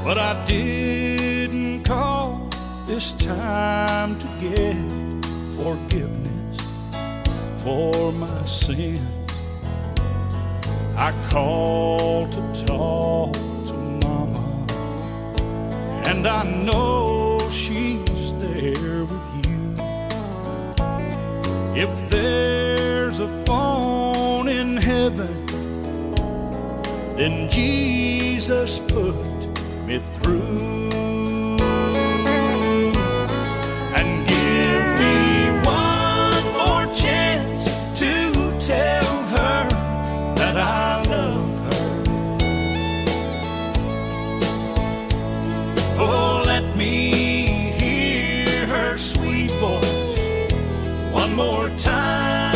But I didn't call this time to get forgiveness for my sin. I called to talk to Mama, and I know she's there with you. If there's a phone in heaven, then Jesus put me through. And give me one more chance to tell her that I love her. Oh, let me hear her sweet voice one more time.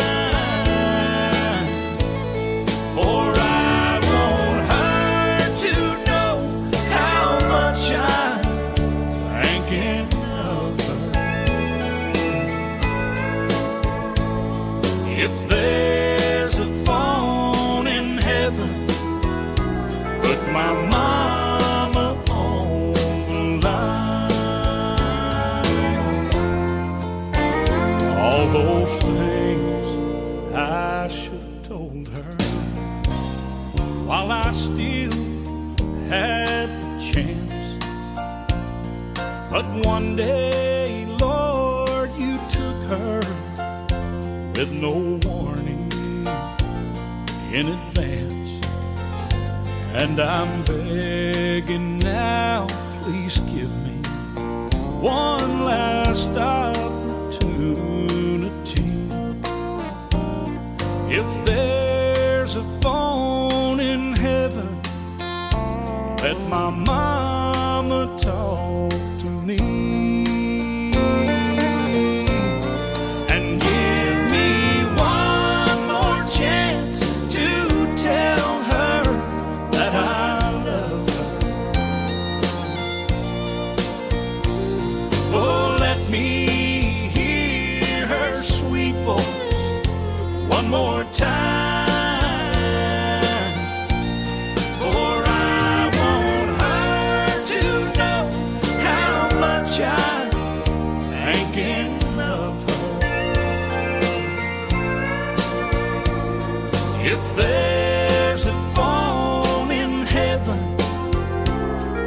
For I want her to know how much I'm thinking of her. If there's a phone in heaven, put my mama on the line. All those things I should have told her while I still had the chance. But one day, Lord, you took her with no warning in advance. And I'm begging now, please give me one last opportunity. If there's a phone in heaven, let my mama talk to me. And give me one more chance to tell her that I love her. Oh, let me hear her sweet voice one more time. For I want her to know how much I'm thinking of her. If there's a phone in heaven,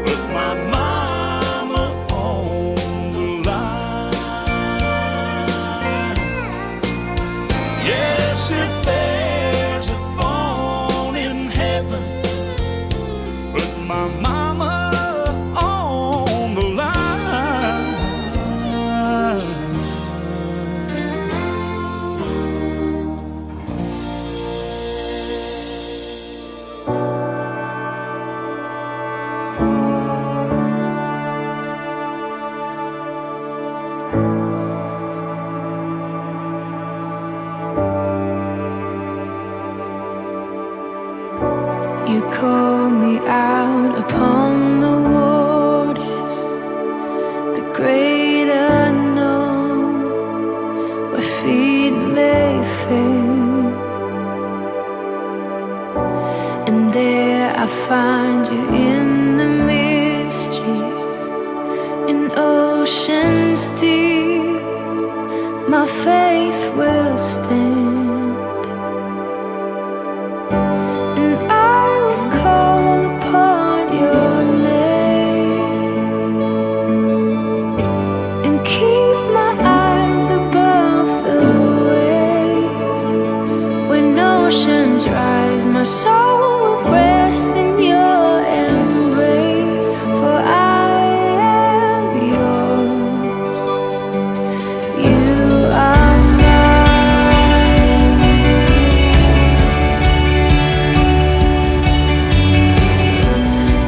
put my mama on the line. Yes, if there's a phone in heaven, put my mama on the line. You call me out upon the waters, the great unknown, where feet may fail. And there I find you in the mystery, in oceans deep, my faith will stand. And I will call upon your name and keep my eyes above the waves. When oceans rise, my soul will rest in your embrace. For I am yours, you are mine.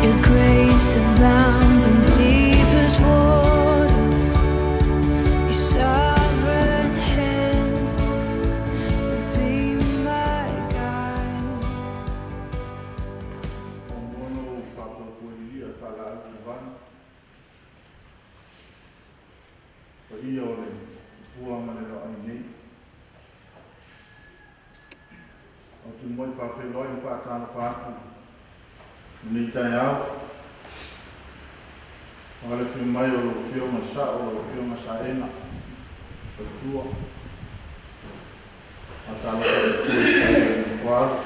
Your grace abounds in deepest waters. Your sovereign hand will be my guide. Muamua ona ou faapuapualia le faalaau tavana, paia o le Tupua ma le Laoai nei. Ou te moe faafeiloai ma faatalofa atu i lenei taeao. Aua le afio mai o lau Afioga i Sao, lau Afioga Saena, Faletua. Faatalofa i le Atua i le paia o le Nofoaalo.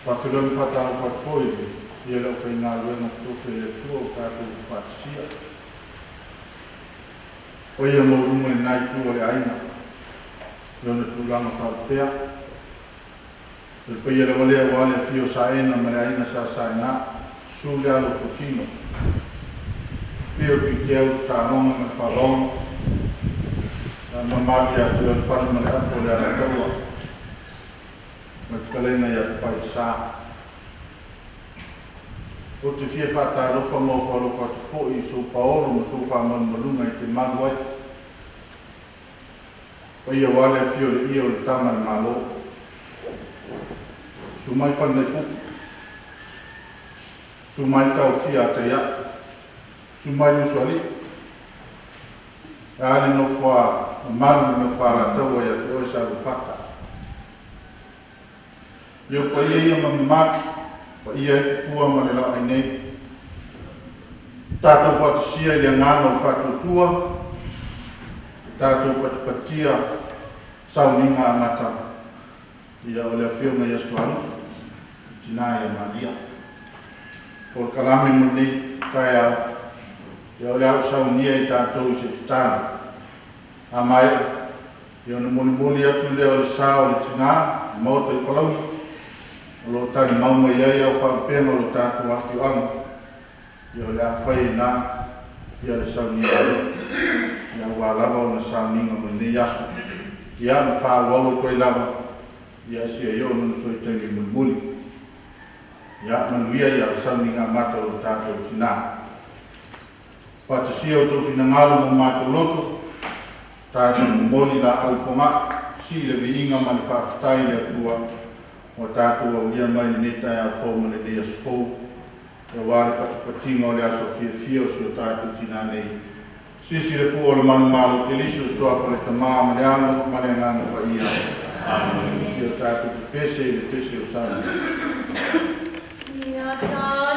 Faafeiloai ma faatalofa atu foi i le paia o le aufaigaluega totofi a le Atua ua tatou faatasia. Paia maualuga i lena itu o le aiga i ona tulaga faalupea. O le paia lava lea aua le afio o Saena ma le aiga Sa Saena, susu le alo o Kotino, afio o Tuiteau, Tataloga ma le Faaaloalo, le mamalu ia te oe le Fale ma le Apo o le Alataua ma le fetalaiga ia Tapailesa. Ou te fia faatalofa ma ofo alofa atu foi i sou paolo ma sou faamalumaluga e te malu ai. Paia aua le afio o le ia o le Tama a le Malo. Susu mai Falenaipupu. Susu mai Taofia a Taiaʻi. Susu mai Usoalii. E a le nofo a mamalu le nofo a Alataua ia te oe Saluafata. I ou paia ia ma mamalu, paia ai Tupua ma le laoai nei. Tatou faatasia i le agaga o le faatuatua, tatou patipatia sauniga amata ia o le Afioga ia Suauu, le tina ia Maria. O le kalame mo lenei taeao, ia o le a ou saunia i tatou i se tatalo. A maea, ia ona molimoli atu lea o le sa o le tina i le Maota i Palauli, o lo o talimau mai ai au faalupega o lo tatou afioaga, ia o le a fai ai na ia le sauniga lea, ia aua lava ona sauniga mo lenei aso, ia ma faaauau atu ai lava, ia seia oo lona toe taimi mulimuli. Ia manuia ia sauniga amata o lo tatou tina. Faatasia outou finagalo ma matou loto, tatou momoli laau fogaa, sii le viiga ma le faafetai i le Atua ua tatou aulia mai lenei taeao fou ma lenei aso fou, aua le patipatiga o le aso fiafia o si o tatou tina nei. Sisi le pua o le manumalo Keliso, Suafa le Tama ma le Alo ma le Agaga Paia. Amene. Si o tatou pepese i le pese o Samoa. Ia tatou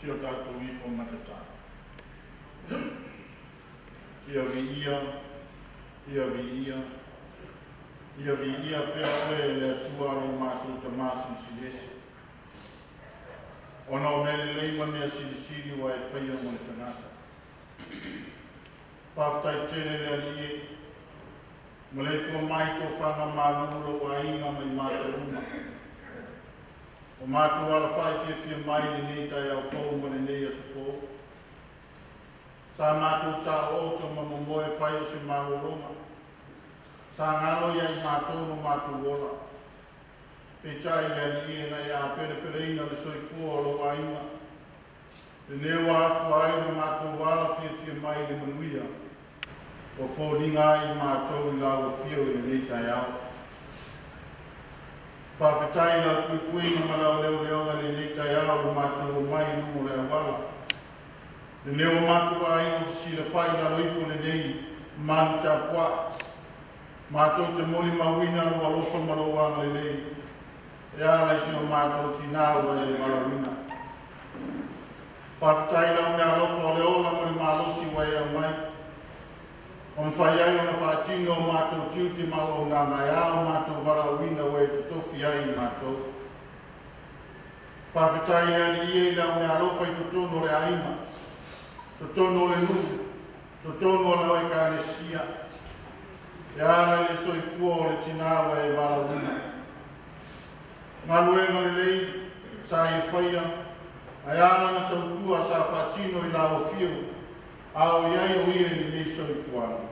Si o tatou ifo ma tatalo. Ia viia, ia viia, ia viia pea oe e le Atua lo matou Tama Silisili Ese. Ona o mea lelei ma mea silisili ua e faia mo le tagata. Faafetai tele le Alii e. Maleifua mai i tofaga malu lou aiga ma i matou uma. Ua matou alafai fiafia mai i lenei taeao fou ma lenei aso fou. Sa matou taooto ma momoe e fai o se malologa. Sa galo ia i matou lo matou ola. Peitai le Alii e na e apelepeleina le soifua o lou aiga. Lenei ua afua ai ona matou ala fiafia mai i le manuia ua foliga ai i matou i lau afio i lenei taeao. Faafetai i lau puipuiga ma lau leoleoga i lenei taeao ua matou omai i luga o le auala. Lenei ua matou aiga fesilafai i lalo ifo o lenei malu tapuai. Matou te molimauina lou alofa ma lou agalelei e ala i si o matou tinā ua e valaauina. Faafetai i lau meaalofa o le ola ma le malosi ua e aumai, ua mafai ai ona faatino o matou tiute ma auaunaga e a o matou valaauina ua e totofi ai i matou. Faafetai le Alii e i lau meaalofa i totonu o le aiga, totonu o le nuu, totonu o lau Ekalesia, e ala i le soifua o le tinā ua e valaauina. Galuega lelei sa e faia, ae a lana tautua sa faatino i lau afio, a o i ai o ia i lenei soifuaga.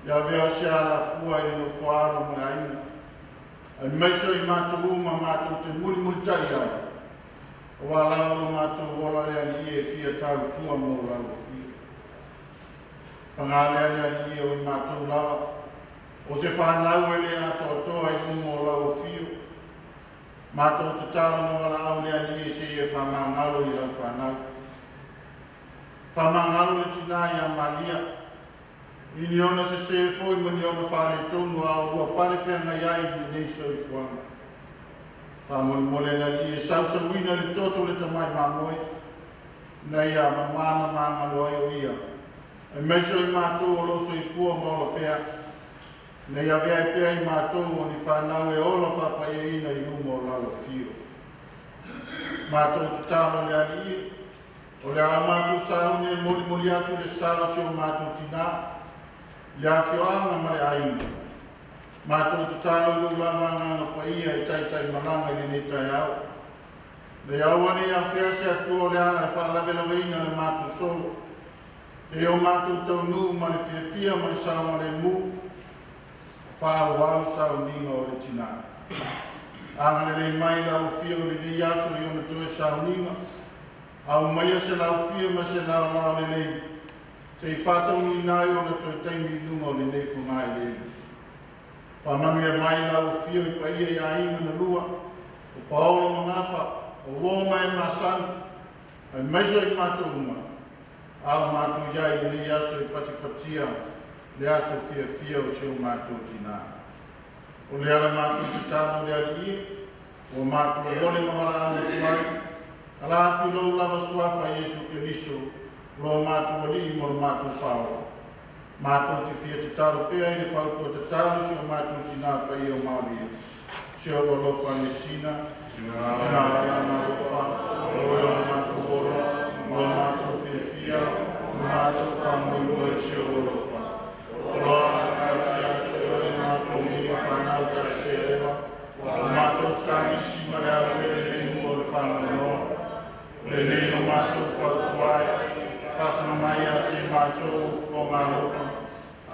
Ia avea o se alafua i le nofoaalo ma le aiga, aemaise o i matou uma matou te mulimulitai ai, aua lava lo matou ola le Alii e fia tautua mo lau afio. Paga lea le Alii o i matou lava, o se fanau e le atoatoa i luma o lau afio, matou tatalo ma valaau le Alii seia e faamagalo i lau fanau. Faamagalo le tinā ia Maria, i ni ona sesē foi ma ni ona faaletonu a o ua pale feagai ai i lenei soifuaga. Faamolemole le Alii e sausauina le toto o le tamai mamoe, ina ia mamā ma magalo ai o ia, aemaise o i matou o lo o soifua ma ola pea, ina ia avea ai pea i matou o ni fanau e ola faapaiaina i luma o lau afio. Matou tatalo le Alii, o le a matou sauni e molimoli atu le sa o si o matou tinā, i le afioaga ma le aiga. Matou tatalo i lou lava Agaga Paia e taitaimalaga i lenei taeao. Ina ia aua ne i afea se Atua o le ala e faalavelaveina le matou solo, e o matou taunuu ma le fiafia ma le saogalemu, faaauau sauniga o le tinā. Agalelei mai lau afio i lenei aso i ona toe sauniga, aumaia se laufia ma se laolao lelei, se i faataunuuina ai ona toe taimi i luga o lenei fogaeleele. Faamanuia mai lau afio i paia i aiga na lua, o Paolo ma Gafa, o uo ma e masani, aemaise o i matou uma, a o matou i ai i lenei aso e patipatia le aso fiafia o si o matou tinā. O le ala matou tatalo le Alii, ua matou ole ma valaau atu ai, ala atu i lou lava suafa Iesu Keriso, lo matou Alii ma lo matou Faaola. Matou te fia tatalo pea i le fautua tatalo si o matou tinā paia o Maria, si ou alofa le sina, tina o le agaalofa, o oe o le matou ola, ma lo matou fiafia, ma matou faamoemoe i si ou alofa. O lo alaga ia te oe matou nei fanau tasia Eva, o matou tagisi ma le auele i luma o le faamalanoa. Lenei lo matou fautua ai, faafofoga mai ia te matou o galofa.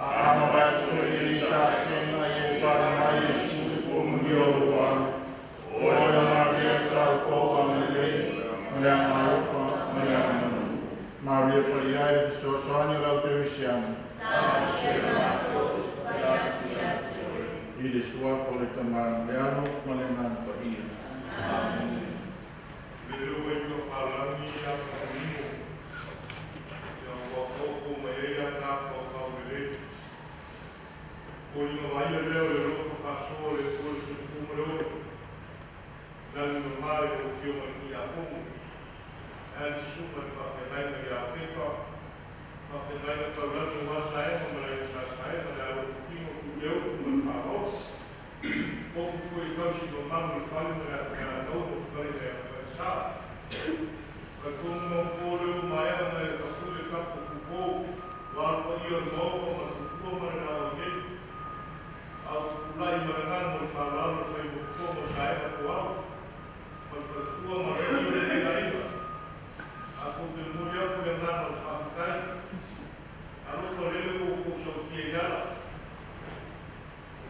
A mavae atu foi lenei tasega ia e pale mai e sulu po manuia o lou alo. O oe o Maria taupou agalelei, ma le agalofa ma le agamanu. Maria paia i le fesoasoani o le au kerisiano. I le suafa o le Tama ma le Alo ma le Agaga Paia. Amen. Le ua i tofalagi ia faamanino ia ua popo mai ai a tatou aulelei. Foliga vaaia lea o le alofa faasoa o le Atua le soifua ma le ola, lagi mama i lau Afioga i le Tiakono, ae a le susuga i le faafeagaiga ia Pepa, faafeagaiga taulagi aua Saega ma le Aiga Sa Saega, le alo o Tino, Tuileaupu ma le faaaloalo. Ofi foi i tausi mamalu i le fale ma le afaialataua ma fetalaiga ia Tapaisa. Talitonu maopo lea ua maea ona e tapue le tapu o Tupou, aua le paia o le Maota ma Tupua ma le laoi nei.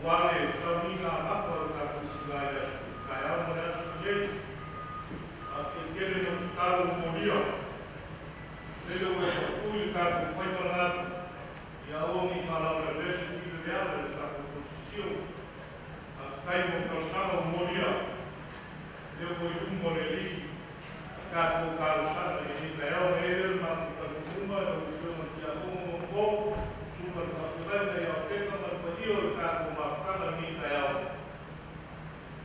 Aua le sauniga amata o le tatou tina i le aso taeao ma le aso lenei. Faafetai tele mo tatalo ua molia. Lele ua e faatui le tatou faiva le gatu, ia aua ne i faalavelavea se fileleaga i le tatou Konisitisio. Faafetai mo talosaga ua molia, lea ua i luma o le Alii a tatou talosaga i lenei taeao. Ona i ai lea o le matou talitonuga lau Afioga i le Tiakono muamua, Susuga i le Faafeagaiga ia Pepa ma le paia o le tatou mafutaga i lenei taeao,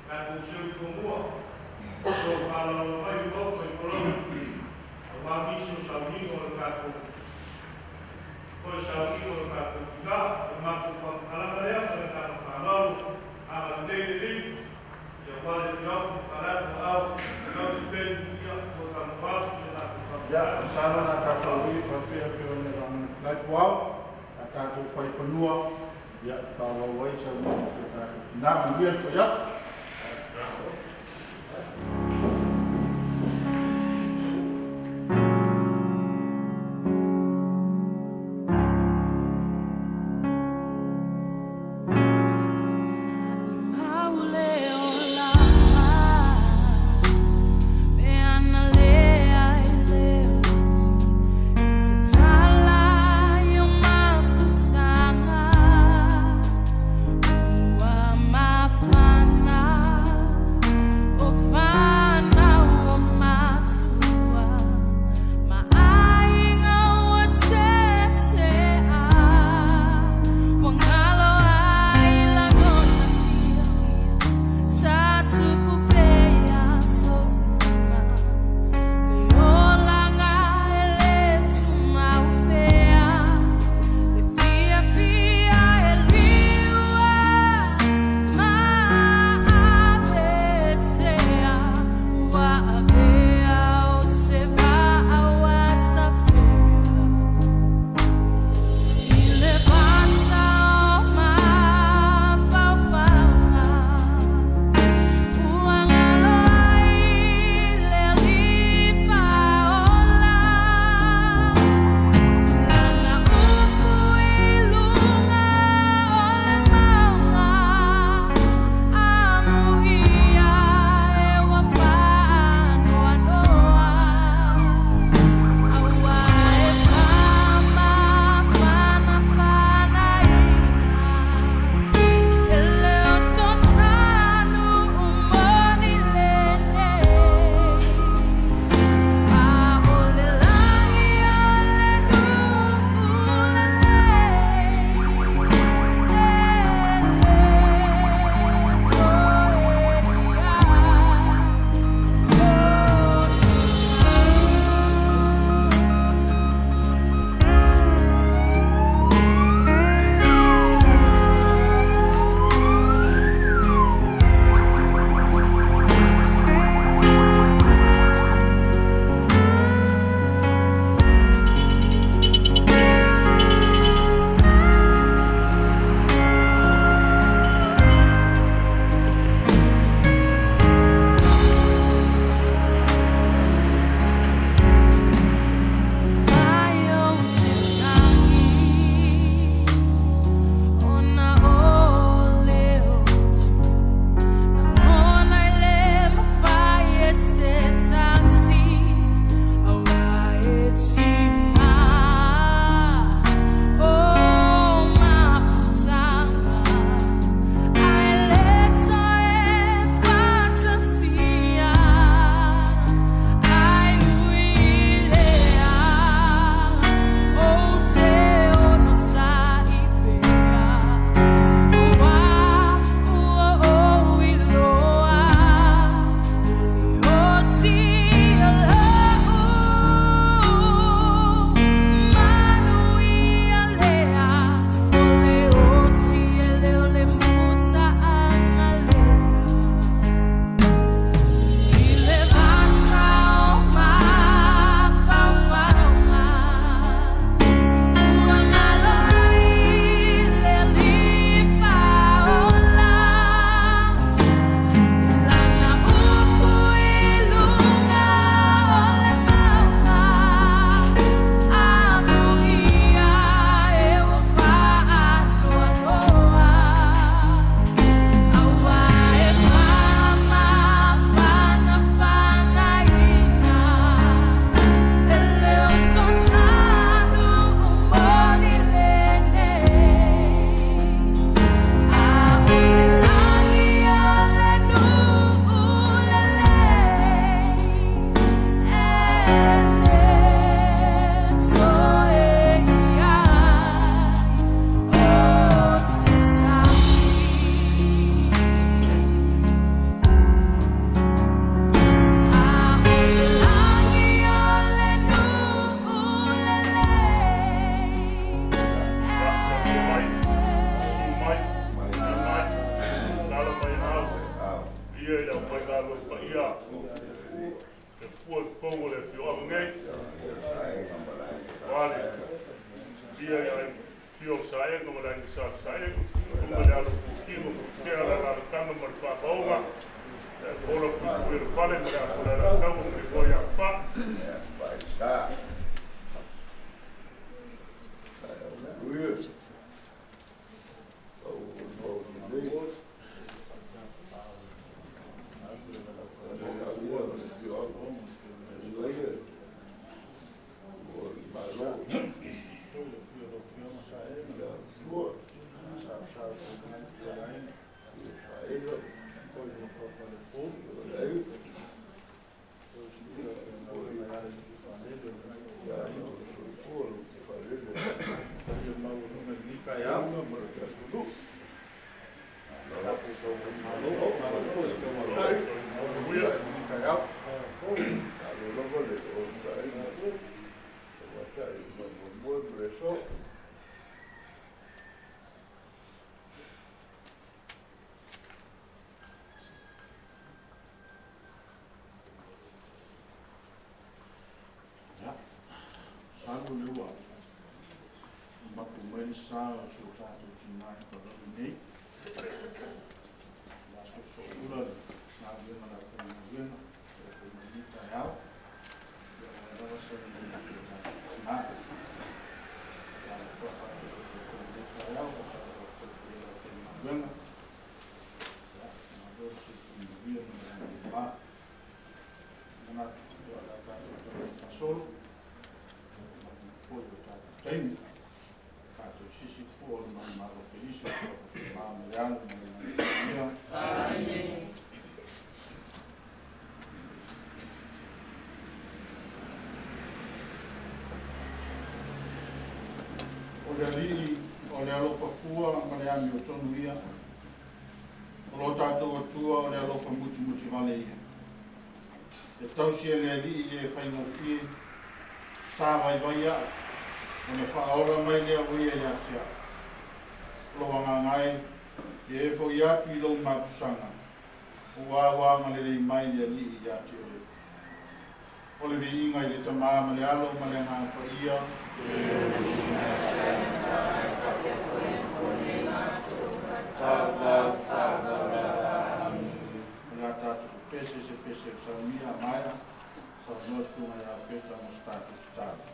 tatou seu i fanua, o faaaloalo mai le Maota i Palauli, aua nisi o sauniga o le tatou toe sauniga o le tatou tina. O le matou faamatalaga lea ma le agaga faaaloalo. Agalelei le Alii aua le afio atu ma Faleata Aao Lau Sipeni, ia ua talanoa atu si a tatou Ia, faamatalaga. masalo na tatou faapea pe ona faamanatunai puao a tatou fai fanua ia faaauau ai saunoaga a si o tatou tina. Manuia le foi atu. Mafana. Aufaigaluega paia e fua i totonu o le afioaga nei, aua le paia i Aiga, afio o Saega ma le Aiga Sa Saega, susuga i le Alo o Fuatino, Fuatea, le Alaalataga ma le Faamaoga, le Ola Puipui o le Fale ma le Aso o le Alataua ma le Igoa ia Papa. Ia, masalo o lea ua mapu mai le sa o si o tatou tina i Palauli nei. O le a soosooula le galuega a le aufaigaluega e oo foi mai lenei taeao. Ia, o le a lava se avanoa i si o tatou tina. Ia, ua faatalofa atu foi i lenei taeao, faatalofa atu foi i le paia o le aufaigaluega. Ia, malo le soifua manuia ma le lagi e mama. Manatu, ia o le a tatou taumafai e faasolo foi o tatou taimi. Tatou sisi fua o le manumalo o Keriso, o ma ma le Alo ma le Agaga Paia. Amene. O le Alii o le alofa fua ma le amiotonu ia, o lo tatou Atua o le alofa mutimutivale ia. E tausi e le Alii e faigofie, sa vaivai au, ona faaola mai lea o ia ia te au. O lou agaga e, ia e foi atu i lou mapusaga, aua ua agalelei mai le Alii ia te oe. O le viiga i le Tama ma le Alo ma le Agaga Paia. O le a tatou pese se pese o saunia a maea, saunoa susuga ia Peta mo se tatou tatalo.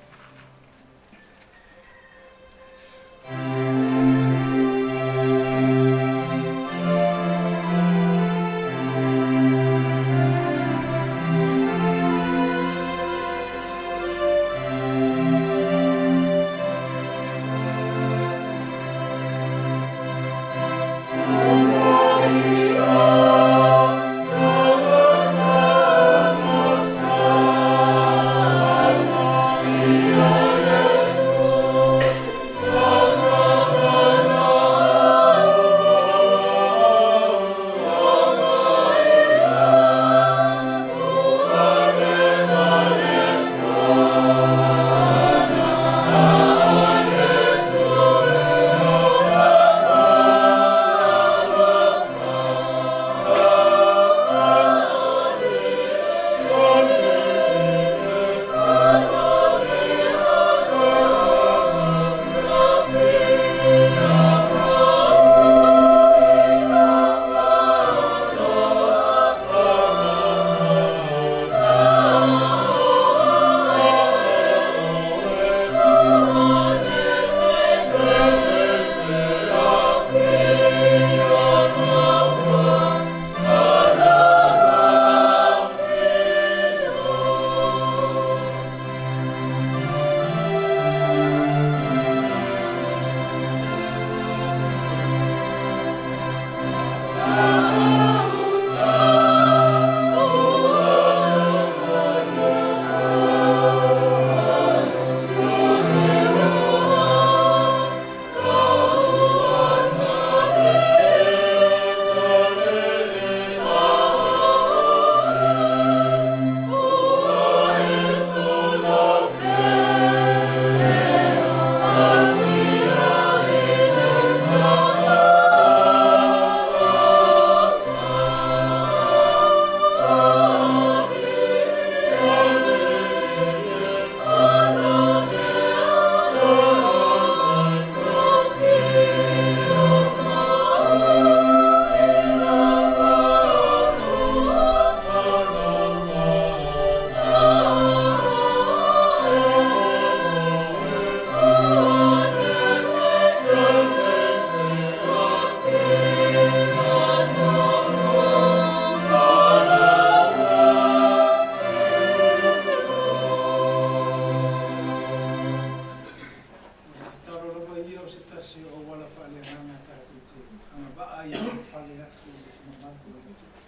ulufale atu i le mamalu o le Atua.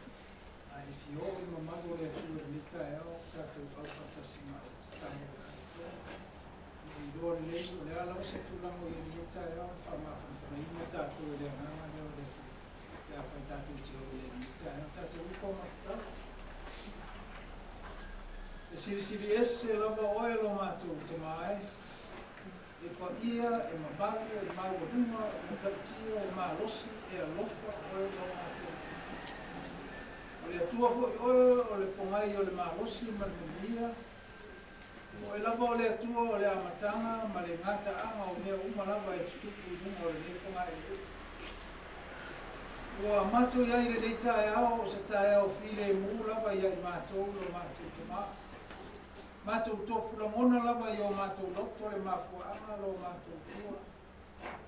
A e fia oo i le mamalu o le Atua i lenei taeao, tatou aufaatasi ma le tatalo a tatou. Ina ia iloa lelei o le a lava se tulaga o i ai i lenei taeao, e faamafanafanaina tatou e le agaga lea o le Atua pe afai tatou te oo i ai i lenei taeao. Tatou ifo ma tatalo. E silisili ese lava oe lo matou Tama e, e paia, e mamalu, e maualuga, e matautia, e malosi, e alofa oe lo matou Atua. O le Atua foi oe o le pogai o le malosi ma le manuia, o oe lava o le Atua o le amataga ma le gataaga o mea uma lava e tutupu i luga o lenei fogaeleele. Ua matou i ai i lenei taeao o se taeao filemu lava ia i matou lo matou Tama. Matou tofu lagona lava i o matou loto le mafuaaga lo matou Atua.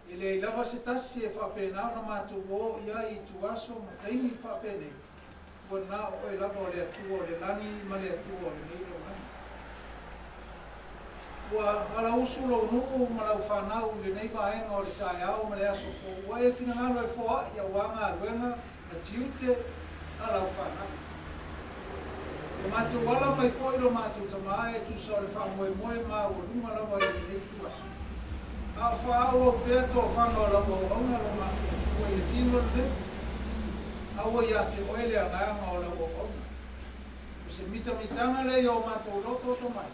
E leai lava se tasi e faapena ona matou o i ai i ituaso ma taimi faapenei, ua na o oe lava o le Atua o le lagi ma le Atua o lenei lalolagi. Ua alausu lou nuu ma lau fanau i lenei vaega o le taeao ma le aso fou, ua e finagalo e foai auā galuega ma tiute a lau fanau. Ua matou ala mai foi lo matou tama e tusa o le faamoemoe maualuga lava i lenei ituaso. A o faaauau pea tofaga o lau auauna lo matou Atua i le tino lenei, aua ia te oe le agaga o lau auauna. O se mitamitaga lea i o matou loto tomai,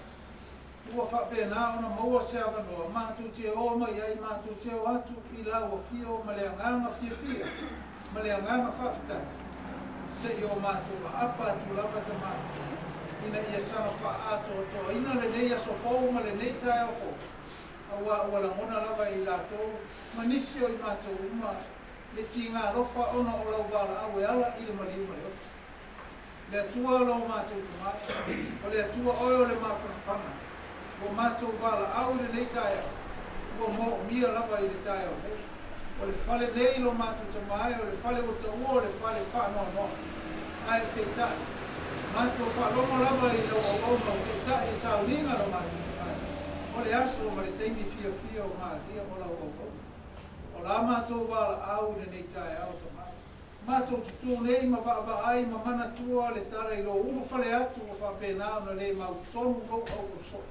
ua faapena ona maua se avanoa matou te o mai ai matou te o atu i lau afio ma le agaga fiafia ma le agaga faafetai, se i o matou aapa atu lava Tama, ina ia saga faaatoatoaina lenei aso fou ma lenei taeao fou, auā ua lagona lava e i latou ma nisi o i matou uma le tiga alofa ona o lau valaau e ala i le maliu ma le oti. Le Atua lo matou Tama, o le Atua oe o le mafanafana, ua matou valaau i lenei taeao, ua moomia lava i le taeao nei. O le fale nei lo matou Tama e, o le fale ua taua o le fale faanoanoa. Ae peitai, matou faalogo lava i lau auauna o taitai le sauniga lo matou Tama e, o le aso ma le taimi fiafia o malia o lau auauna. O la matou valaau i lenei taeao Tama e. Matou tutū nei ma vaavaai ma manatua le tala i lou ulufale atu ua faapena ona le mautonu lou auausoo.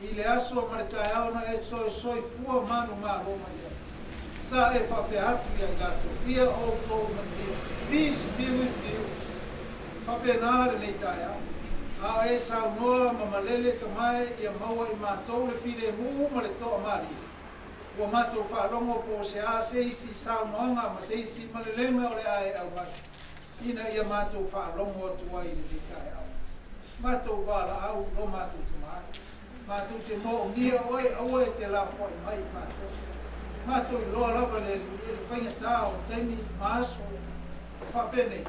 I le aso ma le taeao na e toe soifua manumalo mai ai. Sa e faapea atu ia i latou, Ia outou manuia. Peace be with you. E faapena lenei taeao. A o e saunoa ma malele tamae ia maua i matou le filemu ma le toamalie. Ua matou faalogo po o se a se isi saunoaga ma se isi malelega o le a e aumai, ina ia matou faalogo atu ai i lenei taeao. Matou valaau lo matou tama ai. Matou te moomia oe, aua e te lafoai mai i matou. Matou iloa lava le Alii e le faigata o taimi ma aso e faapenei,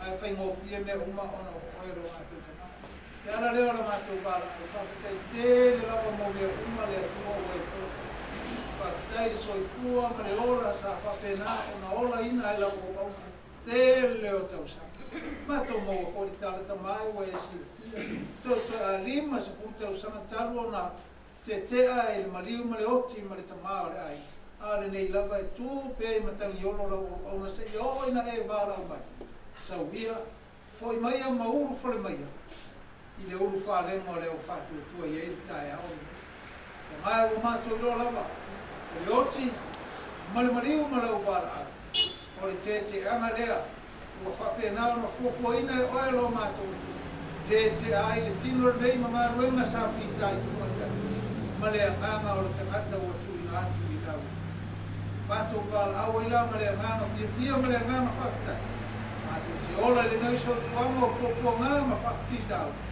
ae faigofie mea uma ona o oe lo matou tama. Le ala lea o la matou valaau, faafetai tele lava mo mea uma le Atua ua e fola. Faafetai le soifua ma le ola sa faapena ona olaina ai lau auauna tele o tausaga. Matou maua foi le tala tama e ua e silafia, toetoe a 50 tausaga talu ona tetea i le maliu ma le oti ma le tama o le aiga. A o lenei lava e tu pea i Matagiolo lau auauna seia oo ina e valaau mai. Sauia. Foi maia ma ulu fale maia i le ulu falega o le au faatuatua i ai le taeao lenei. Ua gae ua matou iloa lava, o le oti ma le maliu ma lau valaau, o le teeteeaga lea ua faapena ona fuafuaina e oe lo matou Atua, teetea ai le tino lenei ma galuega sa fitaituga i ai, ma le agaga o le tagata ua tuuina atu i lau Afioga. Matou valaau ai la ma le agaga fiafia ma le agaga faafetai. Matou te ola i lenei soifuaga o puapuaga ma faafitauli,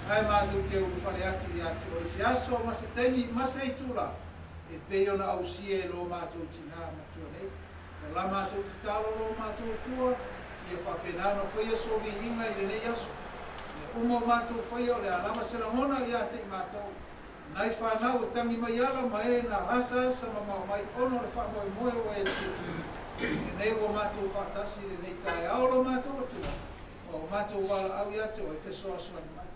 ae matou te ulufale atu ia te oe i se aso ma se taimi ma se itula e pei ona ausia e lo matou tinā matua nei. O la matou tatalo lo matou Atua, ia faapena ona faia so viiga i lenei aso. Mea uma o matou faia o le a lava se lagona ia te i matou. Nai fanau e tangi mai ala ma e na asaasa mamao mai ona o le faamoemoe ua e silafia. Lenei ua matou faatasi i lenei taeao lo matou Atua, ma ua matou valaau ia te oe fesoasoani mai.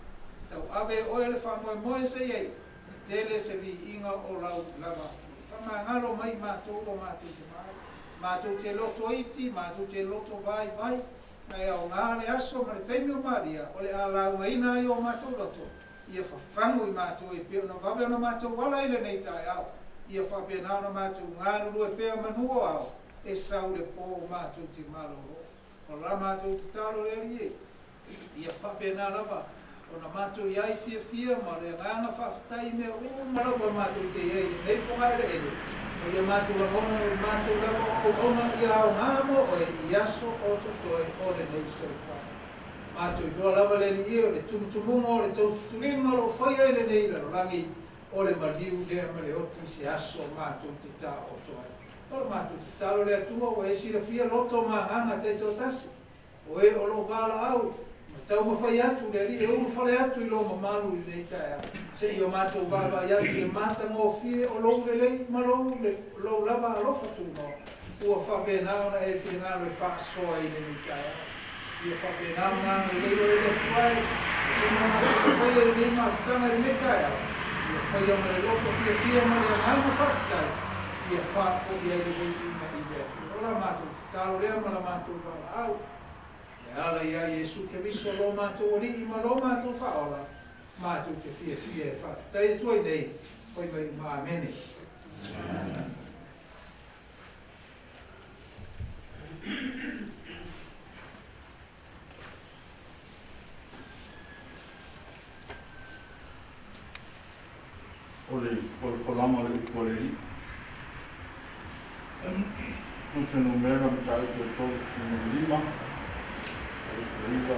Tauave e oe le faamoemoe se i ai tele se viiga o lau lava. Faamagalo mai i matou lo matou tama ai. Matou te loto iti, matou te loto vaivai, ma e aoga le aso ma le taimi o malia o le a laugaina ai o matou loto, ia fafagu i matou e pei ona vave ona matou ala i lenei taeao, ia faapena ona matou galulue pea manu o ao, e sau le po matou te malolo. O la matou tatalo le Alii e, ia faapena lava ona matou i ai fiafia ma le agaga faafetai i mea uma lava matou te i ai i lenei fogaeleele, ma ia matou lagona o le matou lava o auauna ia aoga mo oe i aso o totoe o lenei soifuaga. Matou iloa lava le Alii e o le tumutumuga o le taututuliga o lo o faia i lenei lalolagi, o le maliu lea ma le oti i se aso matou te taooto ai. O le matou tatalo le Atua ua e silafia loto ma agaga taitoatasi, o e o lo o valaau ma taumafai atu le Alii e ulufale atu i lou mamalu i lenei taeao, seia matou vaavaai atu i le matagofie o lou lelei ma lou, lou lava alofa tunoa, ua faapena ona e finagalo e faasoa i lenei taeao. Ia faapena ona agalelei oe le Atua e, uma matou faia i lenei mafutaga i lenei taeao, ia faia ma le loto fiafia ma le agaga faafetai, ia faafo'i ai le viiga i le Atua. O la matou tatalo lea ma la matou valaau, e ala iā Iesu Keriso lo matou Alii ma lo matou Faaola, matou te fiafia e faafetai atu ai nei, fai mai uma. Amene. O le folafolaga o le upu a le Alii. Tusi numera mataupu e 35, 9, 65.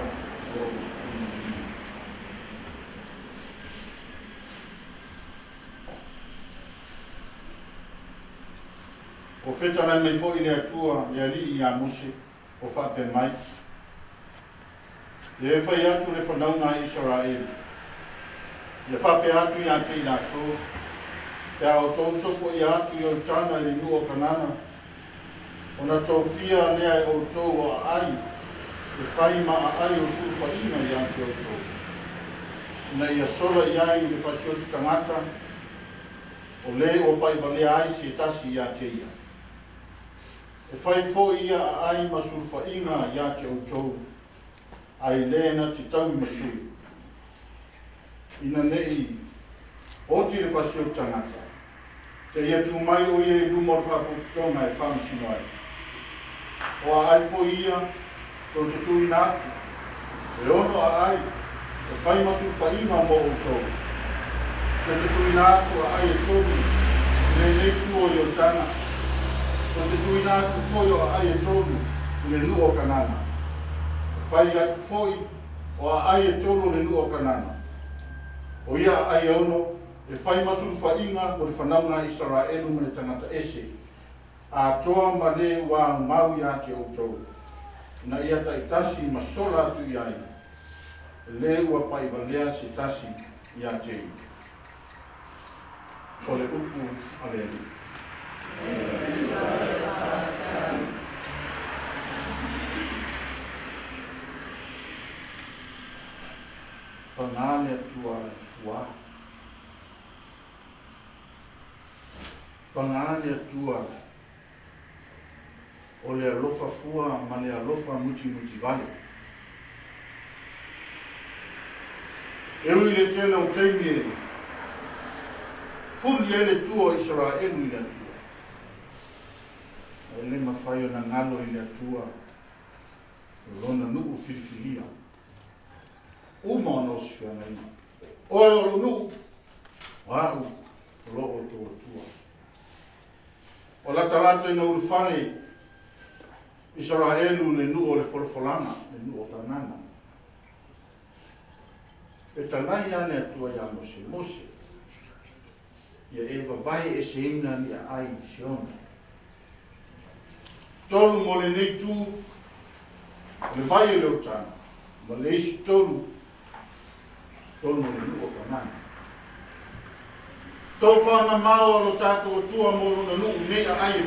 O fetalai mai foi le Atua le Alii iā Mose, o faapea mai, Ia e fai atu le fanauga a Isaraelu, ia faapea atu iā te i latou, pe a outou sopoia atu i Ioritana i le nuu o Kanana, ona tofia lea e outou o aai e fai ma aai o sulufaiga iā te outou, ina ia sola i ai le fasioti tagata, o le ua paivalea ai se tasi iā te ia. E fai foi ia aai ma sulufaiga iā te outou, a i le na te taui ma sui, ina neʻi oti le fasioti tagata, seia tu mai o ia i luma o le faapotopotoga e faamasino ai. O aai foi ia tou te tuuina atu, e ono aai e fai ma sulufaiga mo outou. Tou te tuuina atu aai e tolu i lenei itu o Ioritana, tou te tuuina atu foi o aai e tolu i le nuu o Kanana. E fai atu foi o aai e tolu o le nuu o Kanana, o ia aai e ono e fai ma sulufaiga mo le fanauga a Isaraelu ma le tagata ese, atoa ma le ua aumau iā te outou, ina ia taitasi ma sola atu i ai, le ua paivalea se tasi iā te ia. O le upu a le Alii. Pagā le Atua e fuā. Pagā le Atua o le alofa fua ma le alofa mutimutivale. E ui i le tele o taimi e fuli ai le tua o Isaraelu i le Atua, ae le mafai ona galo i le Atua lona nuu filifilia. Uma ona osifeagaiga. Oe o lou nuu, o a'u o lo outou Atua. O latalata ina ulufale Isaraelu le nuu o le folafolaga, le nuu o Kanana. Fetalai a le Atua iā Mose, Mose, ia e vavae eseina ni aai i Siona. Tolu mo lenei tu, o le vai o le Ioritana, ma le isi tolu, tolu mo le nuu o Kanana. Tou faamamao a lo tatou Atua mo lona nuu nei aai e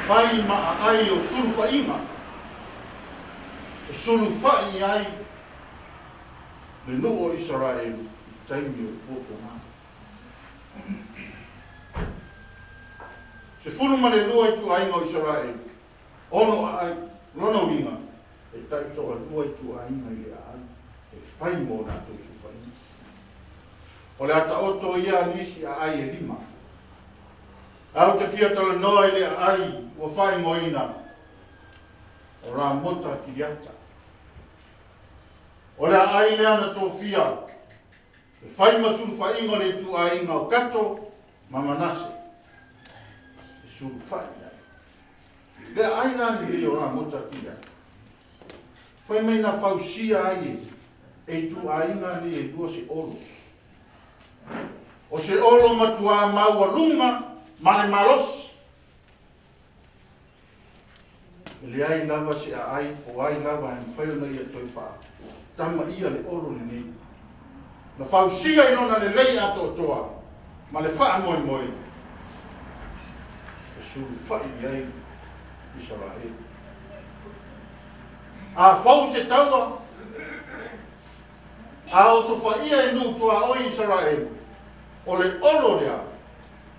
fai ma aai o sulufaiga, e sulufa'i i ai le nuu o Isaraelu i taimi o puapuaga. 12 ituaiga o Isaraelu, ono aai, lona uiga, e taitoalua ituaiga i le aai e fai mo latou sulufaiga. O le a taoto ia nisi aai e lima. Ae ou te fia talanoa i le aai ua faaigoaina o Ramota Kiriata. O le aai lea na tofia e fai ma sulufaiga o le ituaiga o Kato ma Manase e sulufai i ai. Le aai la lenei o Ramota Kiriata, fai mai na fausia ai e ituaiga nei e lua se olo. O se olo matuā maualuga ma le malosi. E leai lava se aai po o ai lava e mafai ona ia toe faatamaia le olo lenei. Na fausia i lona lelei atoatoa ma le faamoemoe e sulufai i ai Isaraelu. A fou se taua, a osofaia e nuu tuaoi Isaraelu, o le olo lea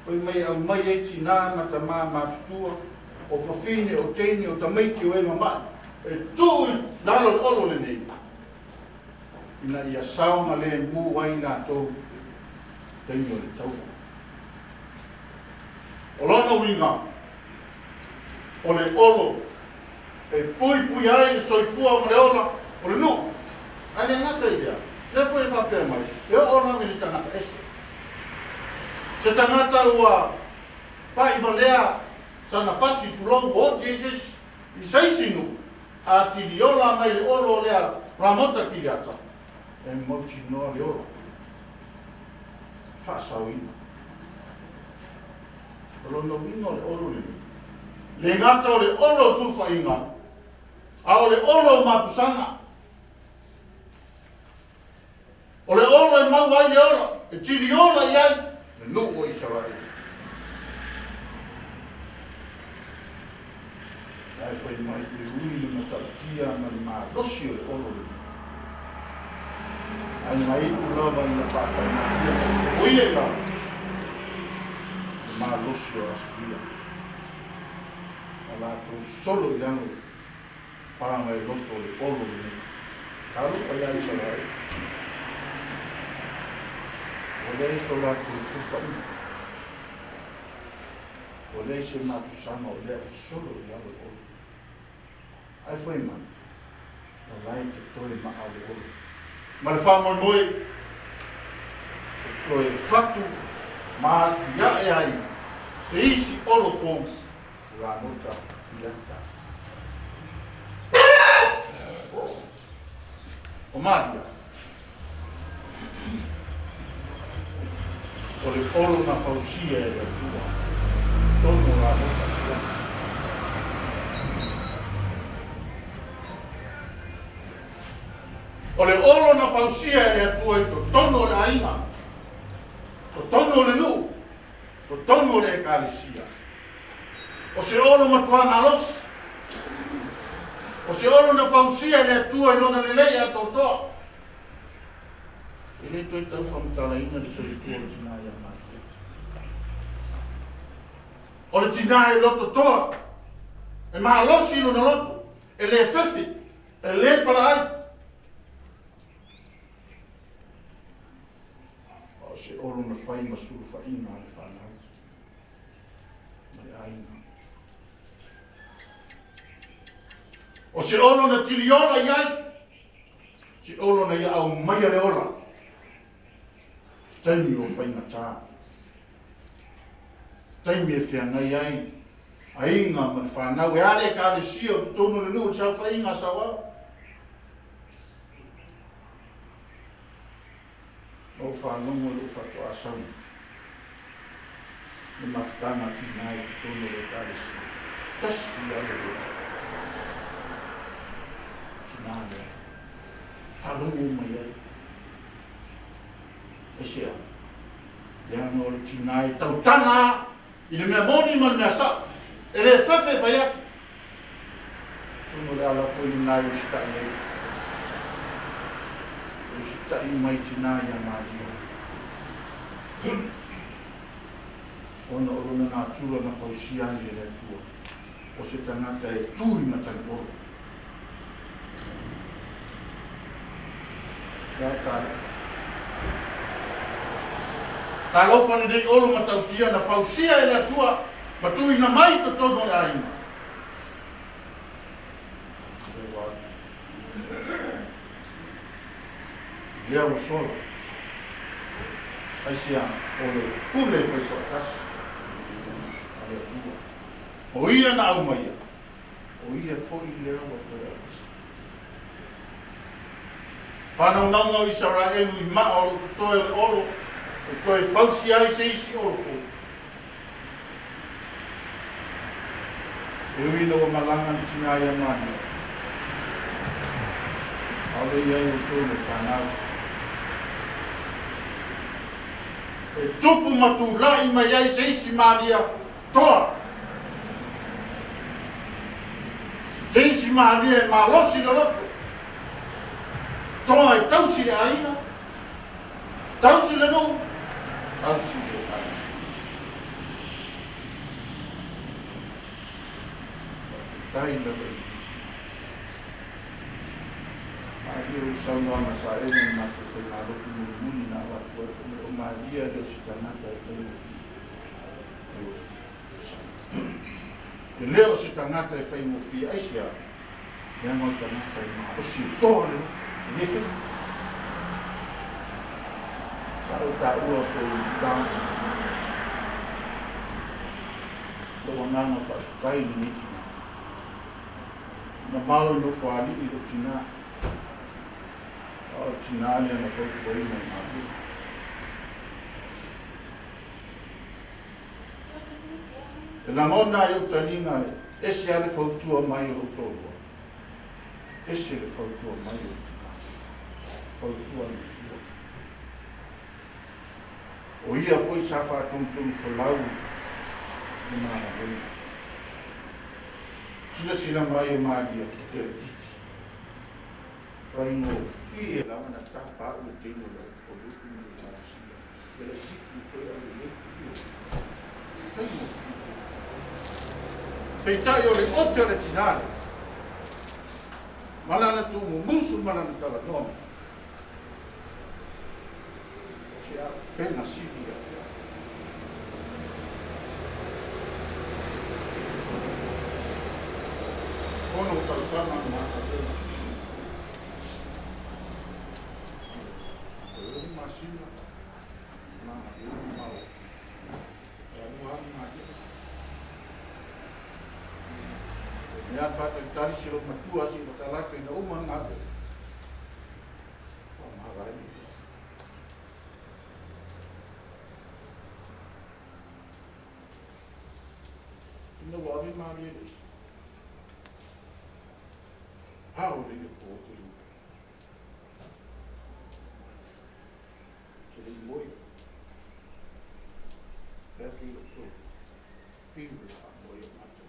Fai mai e aumai ai tinā ma tamā matutua, o fafine, o teine, o tamaiti, o e mama'i, e tuu i lalo le olo lenei, ina ia saogalemu ai latou i taimi o le taua. O lona uiga, o le olo e puipuia ai le soifua ma le ola o le nuu. Ae le gata i lea, lea foi e faapea mai, e oo lava i le tagata ese. Se tagata ua paʻi valea sana fasi, tulou, ua oti ai se isi i se isi nuu, a tiliola mai le olo lea Ramota Kiliata, e mautinoa le ola faasaoina. O lona uiga o le olo lenei, le gata o le olo o sulufaiga, a o le olo o mapusaga. O le olo e maua ai le ola, e tiliola i ai le nuu o Isaraelu. Ae fai mai e ui le matautia ma le malosi o le olo lenei. Ae na iu lava ina faataumatia ma soia i lalo le malosi o Asuria, ma latou solo i lalo paga i loto o le olo lenei. Talofa iā Isaraelu, ua leai so latou sulufaiga, ua leai se matusaga o lea e solo i lalo le olo. Ae fai mai, o la e totoe maa o le olo. Ma le faamoemoe e toe fatu ma atiae ai se isi olo fou Ramota Iata. O Maria, o le olo na fausia e le Atua, totonu o Ramota Iata. O le olo na fausia e le Atua i totonu o le aiga, totonu o le nuu, totonu o le Ekalesia. O se olo matuā malosi. O se olo na fausia e le Atua i Lona lelei atoatoa. E le toe tau faamatalaina le soifua o le tinā ia Maria. O le tinā e loto toa, e malosi i lona loto, e le fefe, e le palaai. A o se olo na fai ma sulufaiga a le fanau ma le aiga. O se olo na tiliola i ai, se olo na ia aumaia le ola, taimi o faigata, taimi e feagai ai aiga ma le fanau, e a le Ekalesia o totonu o le nuu i le saofaiga a Sauao. Na ou faalogo i lou faatoa sau le mafutaga a tina i totonu o le Ekalesia. Tasi lava le tina lea. Faalogo uma i ai. Aisea? Leaga o le tina e tautala i le mea moni ma le mea sao. E le fefe e fai atu. Atonu o le ala foi lena e usitai ai. E usitai mai tinā ia Maria. Ona o lona natura na fausia ai e le Atua, o se tagata e tu i matagi olo. Ia talofa. Talofa lenei olo matautia na fausia e le Atua ma tuuina mai i totonu o le aiga. Lea ua sola. Aisea? O le pule faitoatasi a le Atua. O Ia na aumaia, o Ia foi lea ua toe aveese. Whanaunauga o Isaraelu i maa o lou totoe o le olo, e toe fausia ai se isi olo fou. E ui ina ua malaga le tinā iā Maria, ʻaʻole i ai outou le fanau. E tupu ma tulaʻi mai ai se isi Maria toa, se isi Maria e malosi le loto, toa e tausi le aiga, Tausi le nuu, tausi le Ekalesia. Faafetai lava i le Tina. Malie o saunoaga sa ena i matou faigalotu mulimuli na avatu ai foi o Malia e le o se tagata e faigofie. E le o se tagata e faigofie aisea? Leaga o le tagata e malosi e toa le loto, e le fai. Sa ou taua foi i tala lou agaga faafetai i lenei tina. Na malo i Nofoalii lou tina, a o le tina lea na fautuaina e Maria. E lagona ai ou taliga e ese lava le fautua mai o lou toalua, ese le fautua mai o le tina. Fautua le matua. O ia foi sa faatonutonu folau i Malavena. Silasila mai e Maria o te laitiiti. Faigofie lava na tapa au e teine o lu'u ma le Ekalesia. E laitiiti toe au e lei faigofie. Peitai o le ote o le tinā lea, ma lana tuumumusu ma lana talanoa mai, o se auupega sili ia te au. Ono tausaga na matou. Toe ono masina, na galuega ma o e alu alu malie. Mea faatalitali si lou matua si matalaka ina uma le galuega. Faamavae le Ina ua ave malie le isi. Ao le ia po te liu. Te le moe. Pea ki lo to. Piu le wha moe o mātou.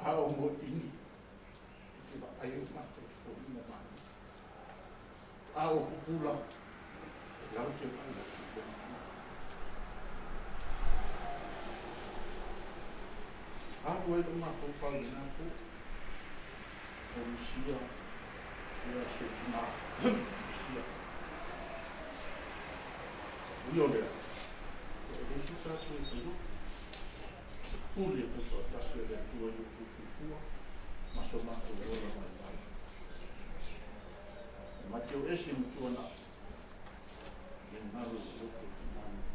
Ao mo ini. Te wa ai o mātou te fōrina mātou. Ao pupula. Lau te wai la si Alu ai lo mafaufau i lena po, o Lusia, ia si ou tina, Lusia. Ui o lea, e le isi tatou e fai loto. Pule e faitoatasi a le Atua i outou soifua ma so matou ola vaivai. E mateo ese ma tuanai, le galu o lo outou tina nei.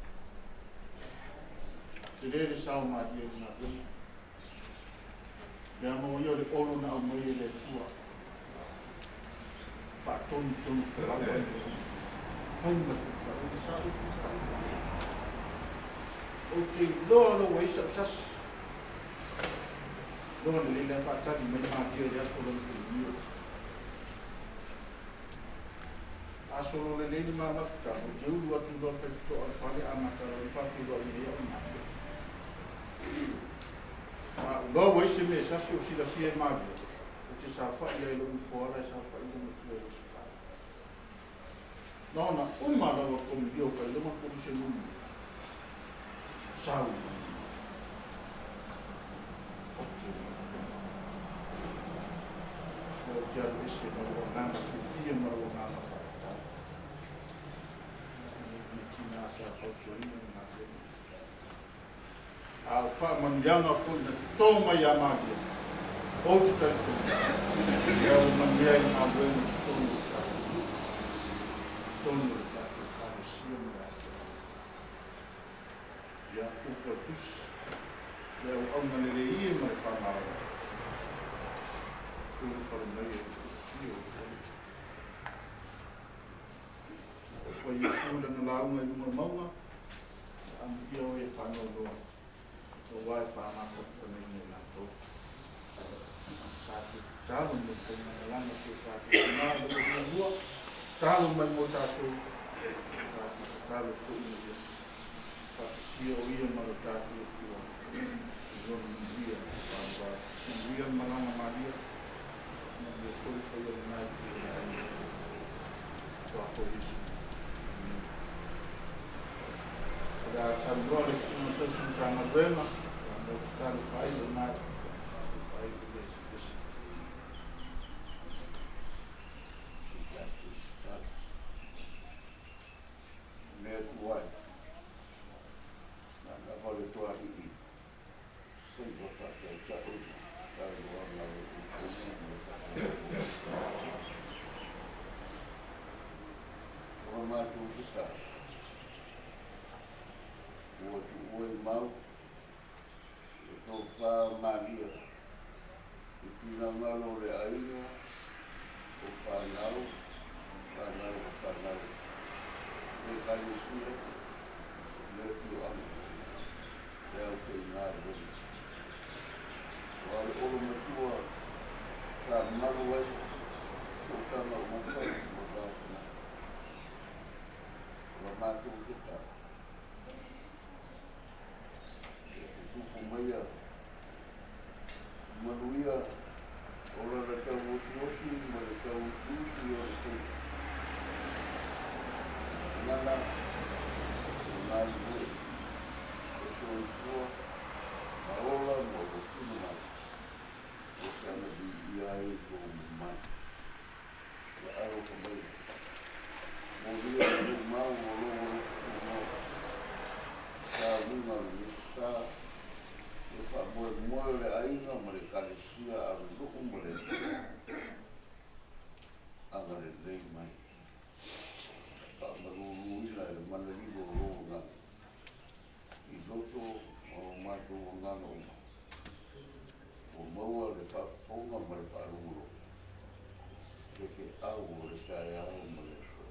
Tele le sao malie i le galuega. Leaga o ia o le olo na aumai e le Atua. Faatonutonu folau ai le olo. Fai ma sulu sa ou sulu fai. Ou te iloa loa ua i ai sau sasi. Loa lelei la e faatali mai malie i le aso lona feimio. A solo lelei le ma mafutaga, ou te ulu atu loa le faitotoa o le fale amata loa ona faafeiloai mai au malie. A uloa ua i se mea e sasi o silafia e Maria, ou te saofai ai i lou nofoala e saofai lou matua i le Aso Na ona uma lava komilio ka iloma koluse mulimuli. Sau Ou te Ou te alu ese ma lou agaga fiafia ma lou agaga faafetai. Nei tina sa fautuaina le galuega. A o faamanuiaga foi na toto mai ia Maria, ou te talitonu, ia ua manuia ai le galuega i totonu o le tatou nuu, totonu o le tatou Ekalesia ma le atoa. Ia, upu a le Tusi, le auauna lelei e ma le faamaoni, ulufale mai ai i le fiafia o le Alii. Upu a Iesu i lana lauga i luga o le mauga, Amuia oe e faanoanoa, aua e faamafanafanaina i latou. Tatou tatalo mo le faigamalaga a si o tatou tina o lo o muamua, tatalo mai mo tatou, tatou tatalo foi ina ia faatasia o ia ma lo tatou Atua i lona manuia faavavau. Manuia le malaga malia, manuia foi le paia o lena itu o le aiga. Tuapo Iesu. Amene. O le a saunoa le Susuga Tausi Matagaluega, mo le tatalo faaiu o lena faaiu le eseese. Le Atua e, na lava le Toalii faiva faatautai ma saunoaga a le usufono ma le faafogafoga. O la matou tatalo, ua tuua i mau le tofa Maria i finagalo o le aiga, o fanau, fanau a fanau, le Ekalesia, le afioaga, le aufaigaluega. Aua o le olo matua sa malu ai sootaga ua fai ma va tagata. O la matou tatalo, ia tutupu maia manuia o lana tauotioti ma le tauusiusi o le faiva. Gagana o galulue, e soifua ma ola ma ua finagalo ua saga viia ai lou mamalu. Ia alofa maia, molia le tumau o lou alofa tumau, sauniga o le Minisita, le faamoemoe o le aiga ma le Ekalesia a le nuu ma le atunuu. Agalelei mai, faamaluluina e le manalilo o lou agaga i loto ma o matou agaga uma, ua maua le faafofoga ma le faalogologo le feau o le taeao ma le aso.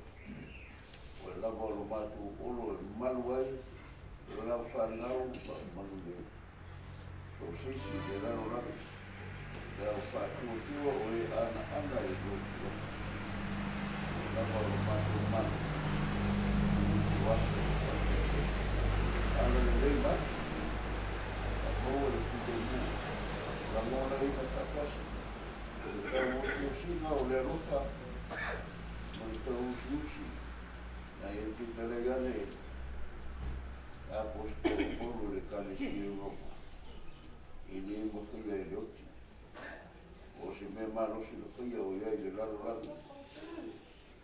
Oe lava o lo matou olo e malu ai lau fanau faamanuiaina. So o se isi i le lalolagi, le au faatuatua o e anaana i lou tulaga. Oe lava o lo matou malu i ituaso o faapeapea. Agalelei mai, faamaua le filemu, lagonaina faatasi o le tauotiosiga o le alofa ma le tauusiusi na e fetalai ane Aposetolo Paulo i le Ekalesia i Roma, e le mafaia e le oti. O se mea malosi na faia o i ai le lalolagi,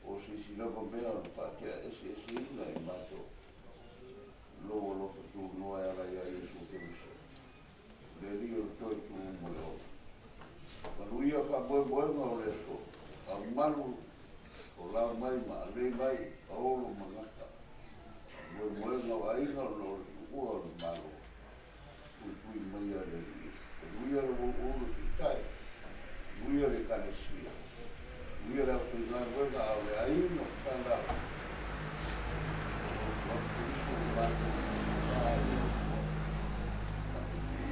o se isi lava mea na faatea eseeseina e matou, lou alofa tunoa e ala iā Iesu Keriso, le Alii o le toe tu ma le ola. Manuia faamoemoega o le aso, a malu o la mai ma alei mai paolo ma gata. Moemoega o aiga ona o le tuua o le Malo. Puipui maia le Alii. Manuia le uouulu titai, manuia le Ekalesia, manuia le aufaigaluega a o le aiga fanau. O lo Keriso ua matou ai le Atua. Amene.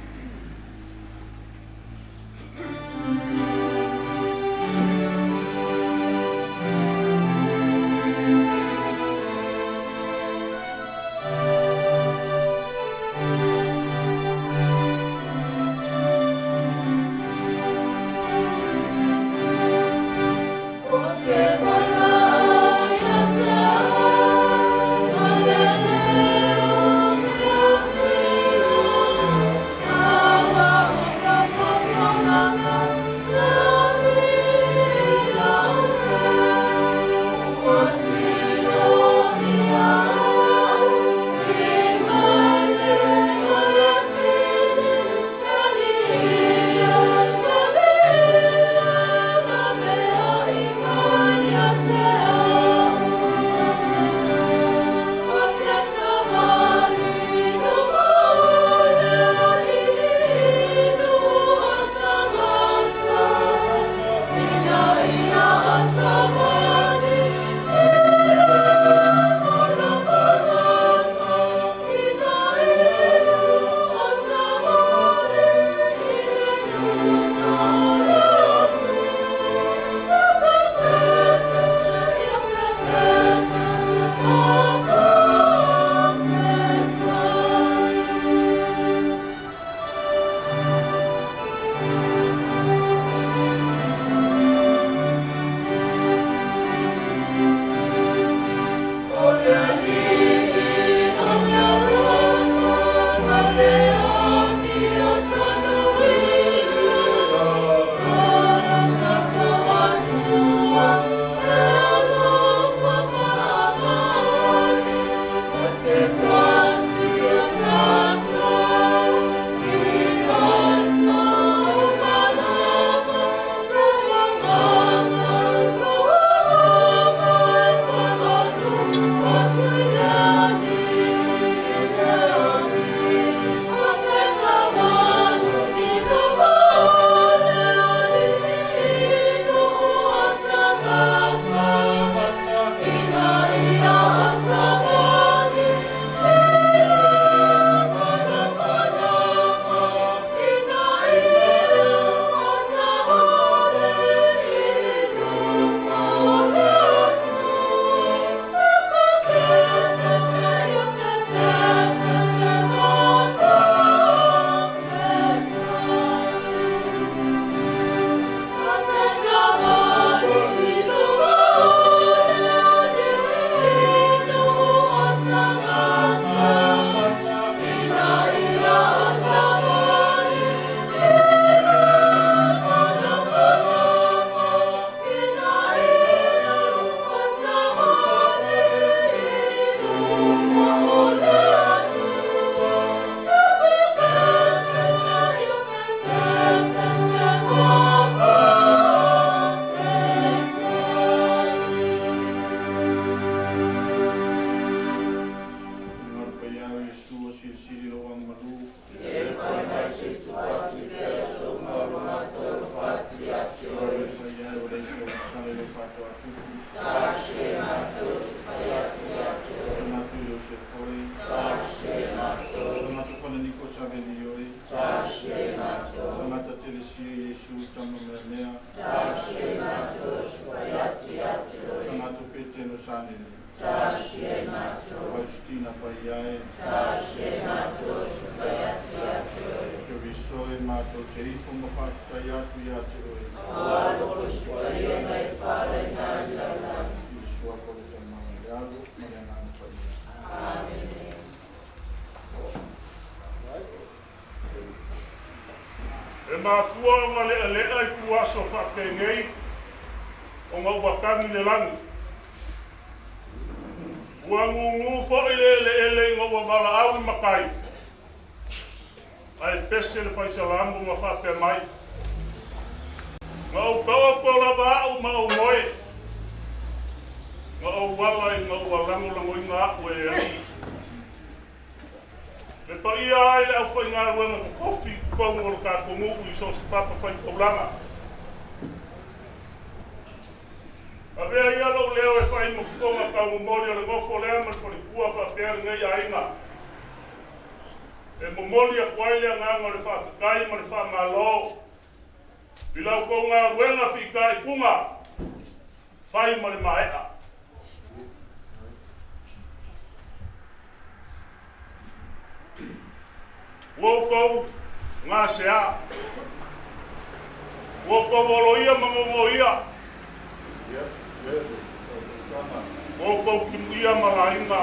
Faatoatupu. Tagata Iosefo e. Tagata Fananiko Savelio e. Tagata Telesia Iesu Tama Meamea. Tagata Petelo Sanele. Faustina Paia e. Keriso e mātou te ifo ma whātatai atu ia te oe. I le suafa o le Tama ma le Alo ma le Agaga Paia. E mafua ona le'ale'a ituaso fa'apenei ona ua tagi le lagi. Ua gūgū fo'i le eleele ina ua valaau i matai, ae pese le Faisalamo ma faapea mai, Na ou taoto lava a'u ma ou moe, na ou ala ina ua lagolagoina a'u e le Alii. Le paia ai le aufaigaluega totofi i totonu o le tatou nuu i so o se fatafaitaulaga. Avea ia lou leo e fai ma fofoga taumomoli o le nofo lea ma le faletua faapea lenei aiga. E momoli atu ai le agaga o le faafetai ma le faamalo i la outou galuega fitaituga fai ma le maea. Ua outou gasea, ua outou oloia ma gogoia, ua outou timuia ma laina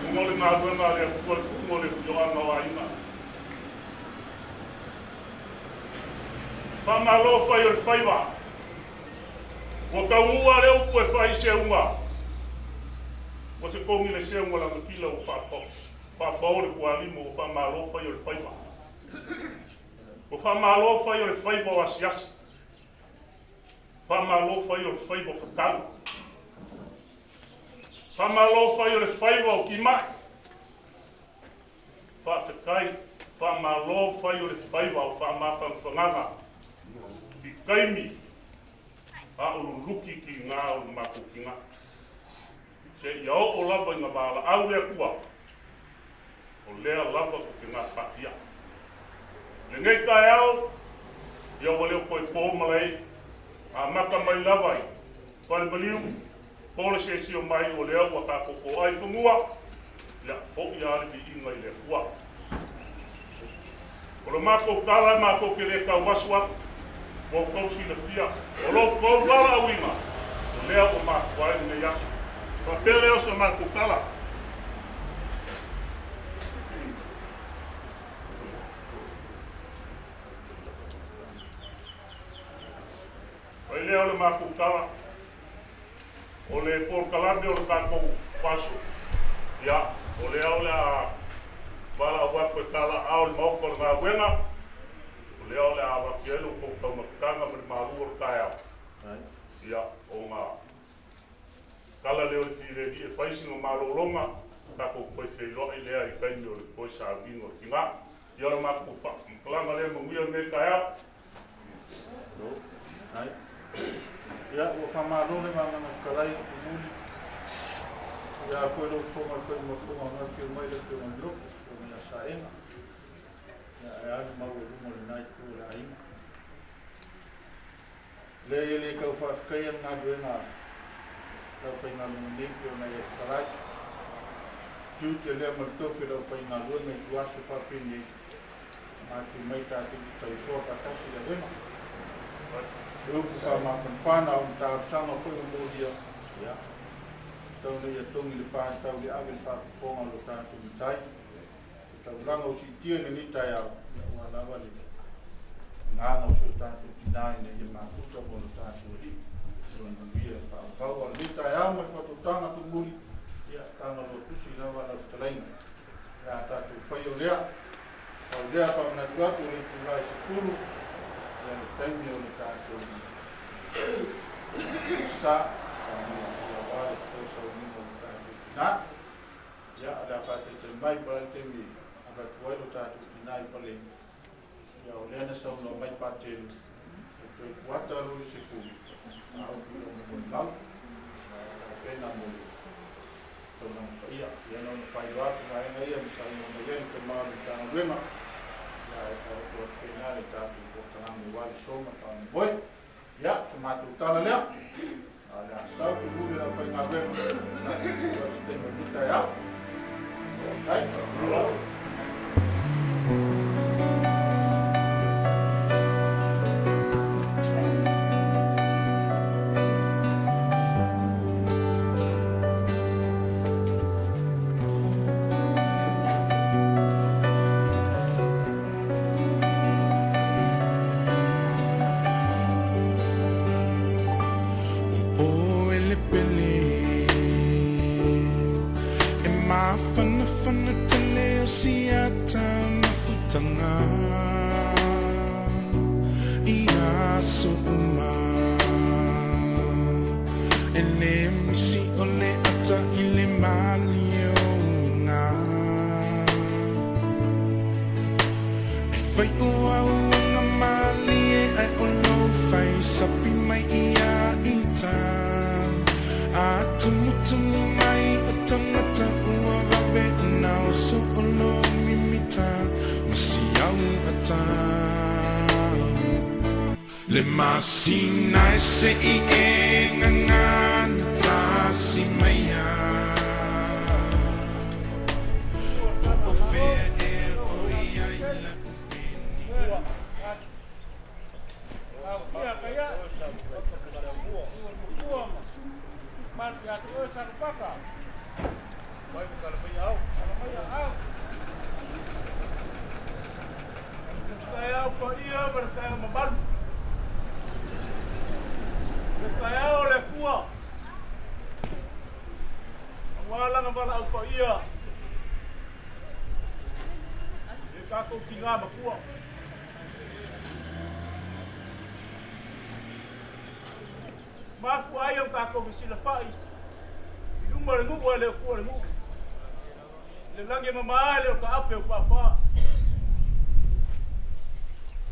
ona o le galuega a le Atua i totonu o le afioaga o aiga. Faamalo fai o le faiva. Ua taunuu lava le upu e fai i seuga. Ua se togi le seuga lanakila ua faafao le tualima ua faamalo fai o le faiva. Ua faamalo fai o le faiva o asiasi. Faamalo fai o le faiva o tatalo. Faamalo fai o le faiva o timai. Faafetai, faamalo fai o le faiva o faamafanafanaga i taimi a o luluki tiga o le matou tiga, seia oo lava ina valaau le Atua, o lea lava tou te gapatia. Lenei taeao, ia ua le o toe po malae, amata mai lava i Falemaliu, po le sesio mai o lea ua tatou toai fanua, ia fo'i lava le viiga i le Atua. O le matou tala matou te le tauasu atu, ua outou silafia, o lo outou valaauina, o lea ua mafua ai lenei aso. Faapea lea o sa matou tala. Fai lea o le matou tala, o le polokalame o le tatou aso, ia, o lea o le a valaau atu e talaaao i le Maota o le galuega, o lea o le a avatu i ai lo outou taumafataga ma le malu o le taeao, ia, ona tala lea o le fileli e fai sina malologa, tatou toe feiloai lea i taimi o le toe sauniga o le tina. Ia, o le matou faamatalaga lea, manuia lenei taeao. Ia, ua faamalo le Agaga Fetalai i Tumuli. Ia foi lou fofoga o le fai mafoga o afio mai le afioga i le Loto, afioga ia Saega. Ia, ae a le maualuga o lena itu o le aiga. Leai e le tau faafetaia le galuega a le aufaigaluega nei pei ona e fetalai. Tiute lea ma le tofi o le aufaigaluega i tua aso faapenei, matou mai tatou te tausoa faatasi i avega. Le upu faamafanafana o talosaga foi ua molia, ia, tau ina ia togi le pa tau le ave le faafofoga o lo tatou matai. Le taulaga o siitia i lenei taeao, ia ua lava le agaga o si o tatou tinā ina ia mafuta mo lo tatou alii. Lona manuia e faaauau. A o lenei taeao ma le faatutaga tumuli, ia, taga loa tusi lava lau fetalaiga. Ia a tatou fai o lea, pau lea faamanatu atu o le itula e 10, ia le taimi o le tatou sa, ia aua le toe sauniga o le tatou tinā. Ia, o le a faataitai mai po o le a le taimi e avatu ai lo tatou tinā i fale, ia o lea na saunoa mai Patele, e Toe kuata 20, mataupu lea ua molimau tapena mo le Taunaga Paia. Ia na ona faailoa atu vaega ia na saunoa mai ai le tama o le Matagaluega, ia ae taoto atu pea i ina le tatou polokalame aua le aso ma le faamoemoe. Ia, o se matou tala lea, a o le a sau tuvuli o le aufaigaluega, tatou tutu ai se taimi o lenei taeao. Faafetai. O oe le pele E māwhanawhana tele o siata mafutaga I aso uma E le misi o le ata i le malie o uiga E fai o au aga malie ae o lou fai sapi mai ia ita A tumutumu mai o tagata ua vave ona oso o lo mimita ma si au ata Le masina e se'i e gagana tasi maia Po o fea ea o i ai la'u peni. Taeao paia ma le taeao mamalu. Se taeao o le Atua. Aua lana valaau paia i tatou tinā matua. Mafua ai o tatou fesilafai i luma o le nuu e le Atua le nuu. Le lagi e mama e le o taape o papa.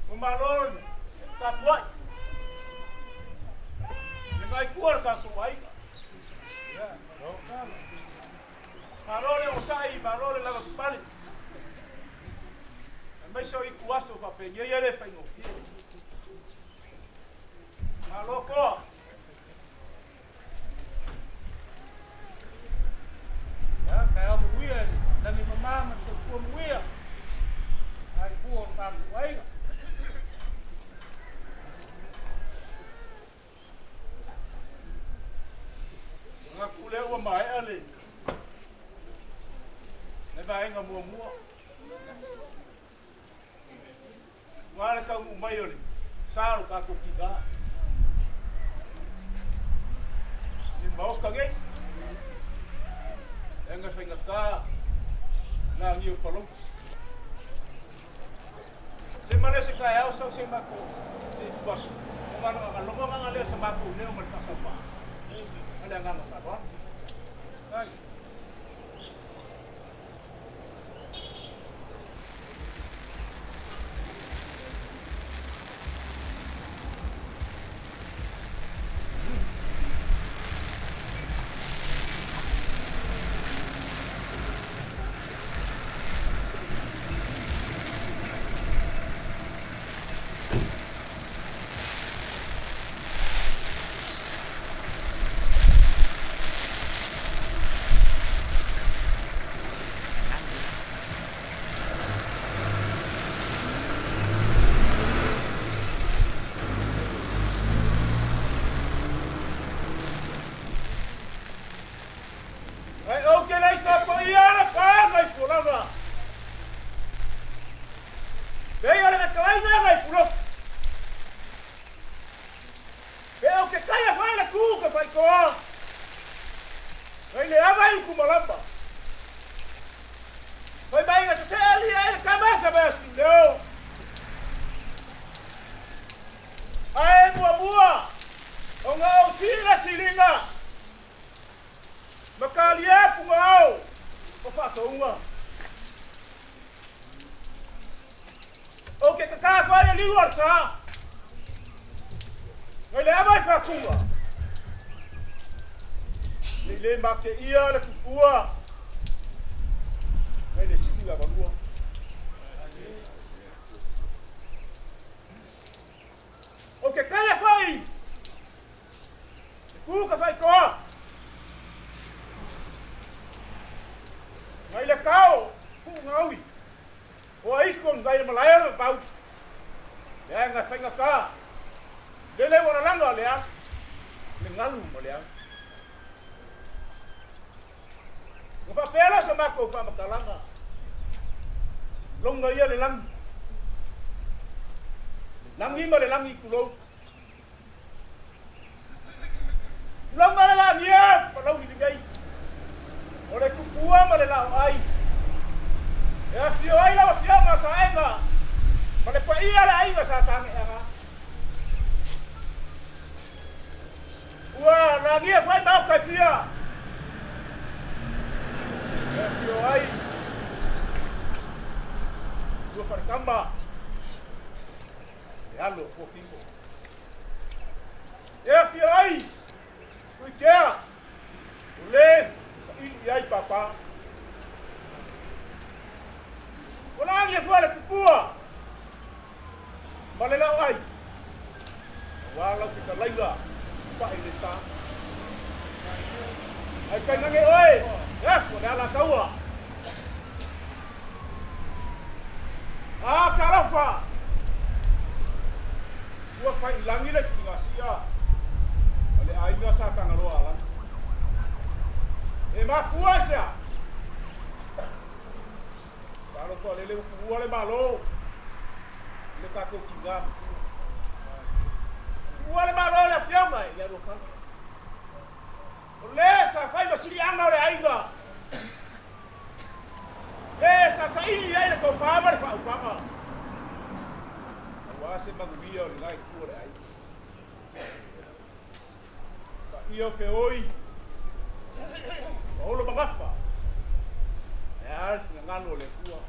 Ua malo le tapuai. Le ngai tua le tatou aiga. Malo le osai, malo le lava papale. Aemaise o itu aso faapenei e le faigofie. Malo toa. Ia, taeao manuia i le lagi mama ma le soifua manuia ai fua o le tatou aiga. Manatu lea ua maea le le vaega muamua. Ua le taunuu mai o le sa o le tatou tina i le Maota nei, leaga e faigata le agia o Palauli. Se ma le se taeao sau se matou se ituaso, o na logoga lea sa matou leo ma le faatauvaa ma le agaga faaaloalo. Ai ou te le sapaia le paega i fualaga. Pei o le fetalaiga nai pulotu. Pe ou te taia foi le tu ka faitoa. Nai le ava i utumalapa. Fai mai ga sesee ali ai le kama sa mai siuleo. Ae muamua ona ou sila siliga ma kalia pungaao o faasouga. Ou te kaka foi le liu o le sa. Ngai le ava i faatuga. Nei le mateia le tupua. Ngai le si'i i avalua. O ke kaia foi le ku ka faitoa. Ngai le kao pu'u gaui. O aiko ngai le malae o le vavau. Leaga e faigata. Lele ua lalaga le a? Le galu ma le au. Ua faapea la so matou faamatalaga. Loga ia le lagi. Le lagi ma le lagi tulou. Loga le lagia palauli lenei. O le tupua ma le laoai. E afio ai lau afioga Saega ma le paia le aiga sa Sageaga. Ua lagia foi maota e fia. E afio ai ua faletama le alo o Fuakingo. E afio ai Tuitea o le saili i ai pāpā. Ua lagia foi le tupua ma le laoai, aua lau fetalaiga paʻi le ta. Ai tainane oe, e afu o le alataua. A talofa! Ua fai i lagi le tuugasia a le aiga sa Tagaloa Alani. E mafua i se a? Talofa lele ua tuua le Malo i le tatou tiga matua. Tuua le Malo i le afioga i Aluafala. O le sa fai ma siliaga o le aiga. Le sa saili ai le tofa ma le faautaga. Aua se manuia o lena itu o le aiga. Paia o feoi, paolo ma gafa, ae a le finagalo o le Atua.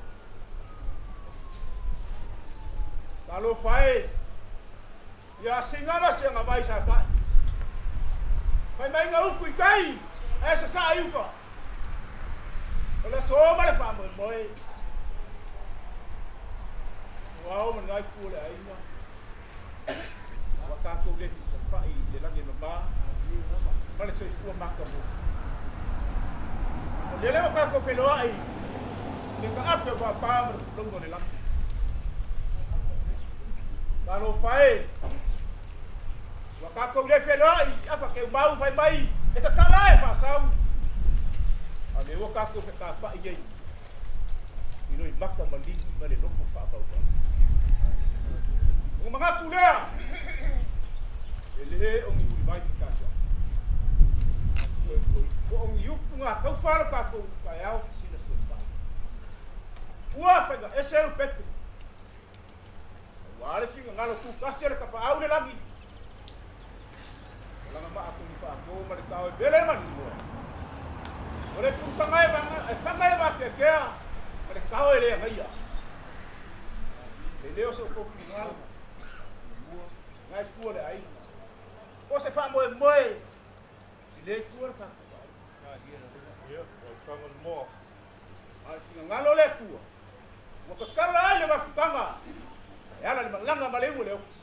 Talofa e, ia asiga ma se agavai sa ta'i. Fai mai ga upu i tai, ae sasaa i uka. O le aso ma le faamoemoe. O ao ma lena itu o le aiga. Ua tatou le fesilafai i le lagi e mama ma le soifua matamua. O lea ua tatou feiloai i le taape o pāpā ma le pulouga o le lagi. Talofa e, ua tatou le feiloai i afa keumau fai mai e tatala e faasau. A o lea ua tatou fetapa'i ai i loimata maligi ma le loto faavauvau. Ona manatu lea, e le o ni mulivai ke tatou. Po o ni upu ngā tauwha lo tātou taeao ki sina se wha. Ua whainga ese lu pepe. Ua ale finga ngalo tū kasi ale kapa au le lagi. O langa maa tonu whaako ma le tao e pele mani moa. O le pulu whanga e whanga, e whanga e wākeakea, ma le tao e lea ngaia. Le leo se upo finga, ngai tua le ai. O se wha moe moe, i le tua le wha. A le finagalo o le Atua, ua tatala ai le mafutaga e ala i le malaga ma le ua le oti.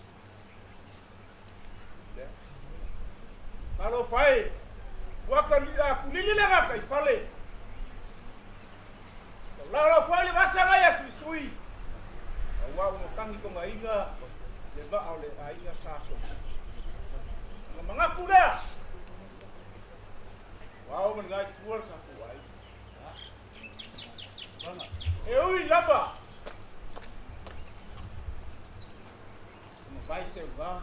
Talofa e, ua kulili le gataifale. Ua laolao foi le vasaga ia suisui. Aua ua matangi togaiga le vaa o le aiga sa Solomona. Ona manatu lea, ua ao ma lena itu o le tatou aiga. E ui lava Ona vai se uga.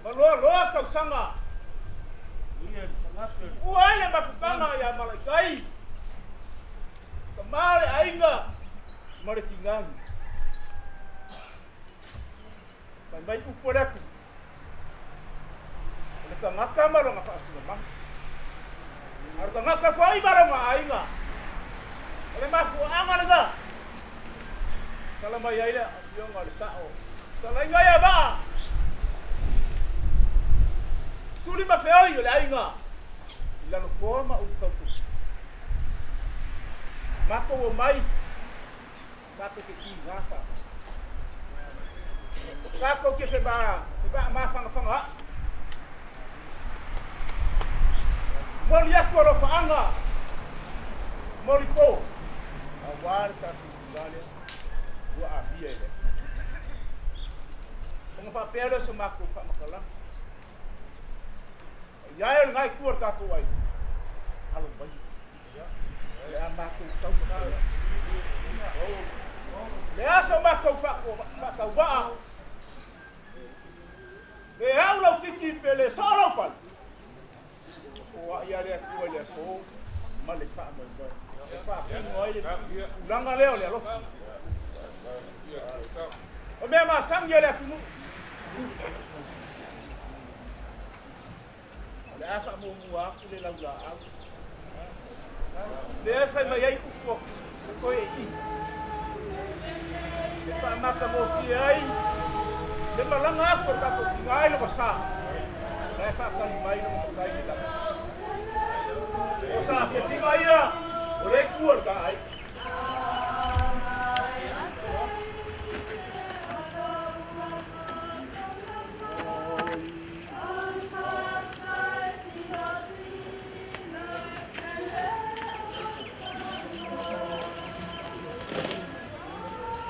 Ma loa loa tausaga. Ua ai le mafutaga ia Malaitai. Tama le aiga ma le tigani. Fai mai upu a le Atua. O le tagata ma lona faasilamaga. A o le tagata foi ma lona aiga. O le mafuaaga lena. Tala mai ai le afioga o le sao. Talaiga ia vaa. Suli ma feoi o le aiga i lalotoa ma Ulutautusi. Matou omai tatou te kiga faatasi. Tatou te fevaamafagafagaai. Momoli atu alofaaga, momoli po, aua le tatou itula lea ua amia e le Atua. Ona faapea lea o se matou faamatalaga. Ia e o lena itu o le tatou aiga, alo mai. O le a matou taumafai atu. Le a so matou faatauvaa, le au lau titi pe le soo lau pale, ua foai lava le Atua i le aso ma le faamoemoe e faatino ai le tulaga lea o le alofa. O mea masani a le atunuu, O le a faamuamua atu le laulaau lea e fai mai ai upu a toeaiina e faamatagofie ai le malaga atu o le tatou tina i le vasa la e faatali mai lona matai i le lagi. O saafiafiga ia o le itu o le ta aiga.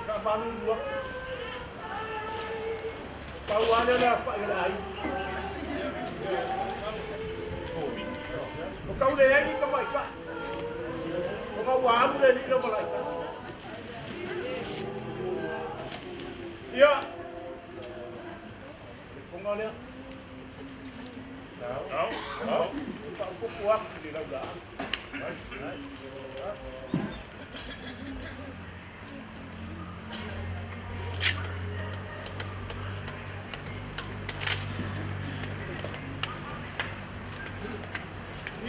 Faamalulu atu. Pau lava lea o le aofai o le aiga. Ua tau leai ni tamaitai. Ona ua alu le alii lea o malaitai. Ia, le poga lea. E faaopoopo atu i le laulaau.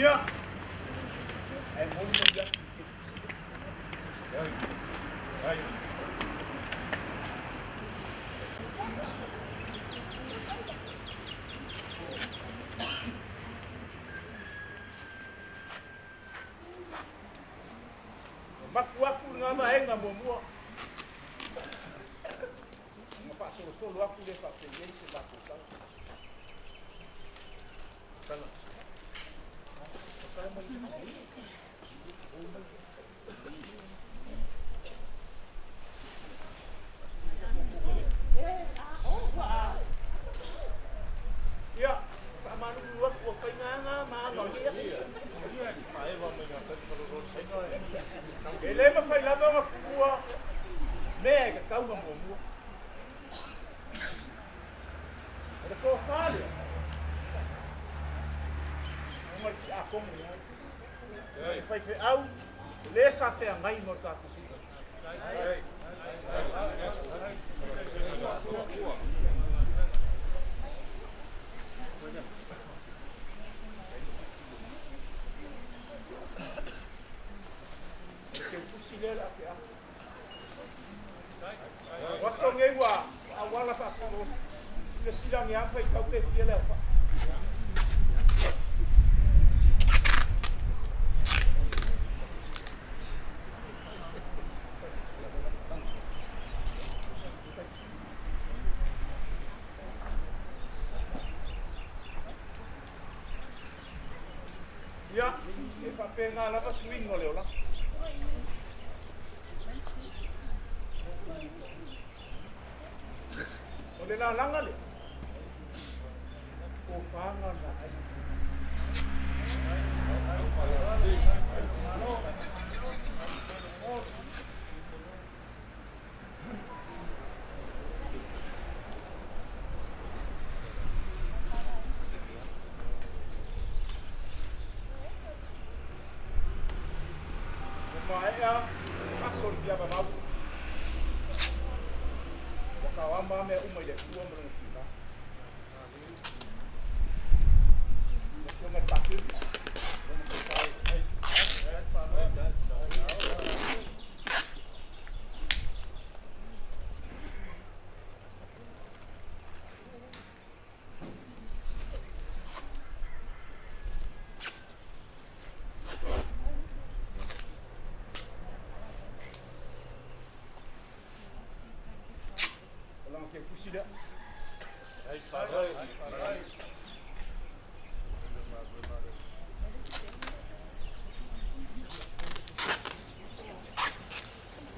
Ia, ae molimoli atu i te Mapu atu lena vaega muamua ona faasolosolo atu lea faapei se matou tala. Ia, faamalulu atu ua faigaga ma aga o lenei aso. E le mafai lava ona tuua mea e tatau ona muamua. O le tofa lea, ona le tiakono. Le faifeau le sa feagai ma o tatou tupu. Teutusi lea le ase atu. O aso nei ua auala faatino le silagi a faitau pe fia le aofai. Ia, e faapena lava suiga o le olaga. O le lalaga lea, tofaga na ai. Ua maea aso o le tiavamau. Ua taoama mea uma i le Atua ma lona tina. Le Afioga i le Patele, lona tofa. ke tusi lea.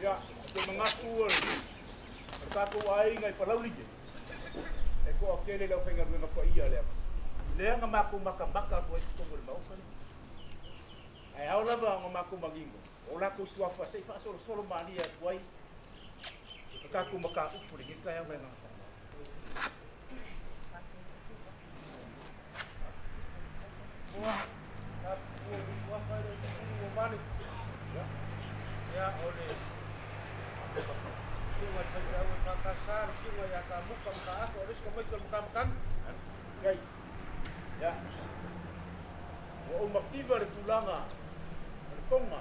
Ia, te manatu o le tatou aiga i Palauli e toatele le aufaigaluega paia lea. Lea na matou matamata atu ai i totonu o le Maota lenei. Ae ao lava ona matou manino, o latou suafa se i faasolosolo malie atu ai le tatou mataupu i lenei taeao ma le agaga faaaloalo. Ia, o le susuga i le faifeau EFKS, le susuga ia Kamuka Mataafa, o le isi tamaiti o le Matamatagi. Kai. Ia. Ua ou mativa le tulaga o le poga.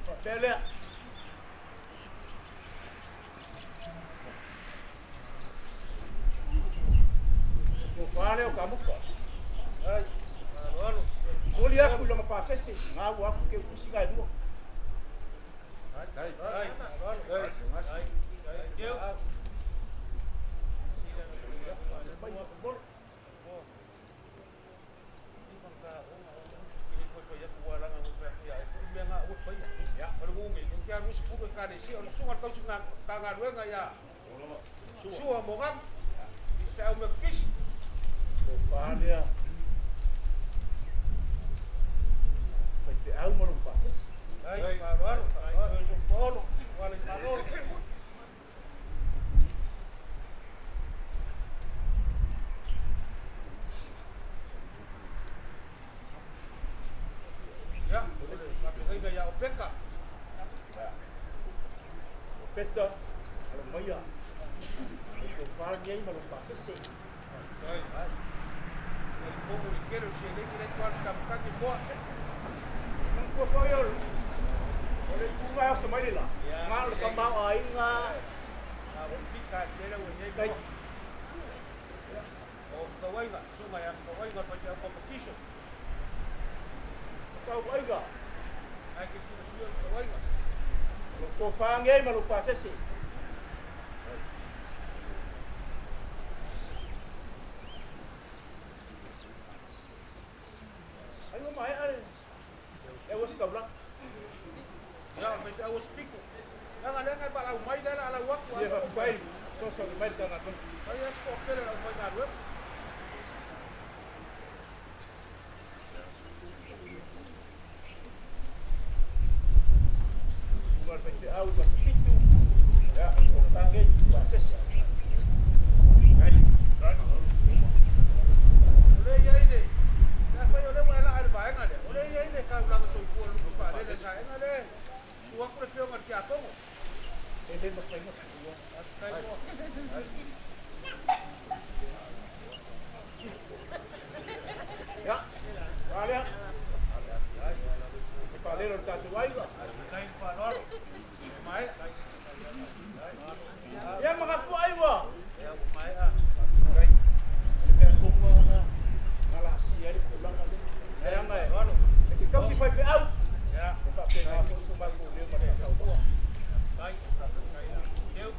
Faapea lea. Tofa lea o Kamuka. Ai, alo alo. Moli aku i lona pasese, gaua aku ke utusi ga e lua. Ai, ai, alo alo. Ai, ai, Sua Mogang, Feau Mekis. Tofa lea. Faifeau ma lona pasese. Ai, alo alo. Ai, Paolo, wale Paolo. Ya, faafeagaiga ia Opeka. O Peta, alo maia. O tofa lenei ma lona pasese. Ai, ai. Le pomo le kele o seleni le toa le tamatagi moa. Manatua foi o le ituga e oso mai le la. Nga o le tamaoaiga. A o pika e tele ua i ai Tai. moa. O Tauaiga, susuga ia Tauaiga le faifeau Papatiso. Tauaiga. Ai ke silafia o le Tauaiga. O le tofa nei ma lou pasese. Ai ua maea le le auositaulaga. Ia, o le faifeau o Sipiku. Leaga lea na e valaau mai lea o le a lau atu. Ia faafetai fesoasoani mai le Matagaluega. Fai lava si toatele o le aufaigaluega. Susuga i le faifeau i Matapitu. Ia, o le tofa nei pasese. O lea e i ai le, pe afai o lea ua e laa i le vaega lea, o lea e i ai le taulaga soifua lupe faalele a Saega lea e susu atu le afioga i le Tiakono. E le mafai ona tuua. Faafetai moa. Ia, a lea. E faalele o le tatou aiga. Faafetai le faaaloalo. Maea. Ia magatua ai ua. Ia, ua maea. O le mea tonu lava lena na laasia ai le tulaga lea. Leaga e te tausi faifeau. Ia. E faapena foi so matou leo ma le taua. Faafetai. Teu.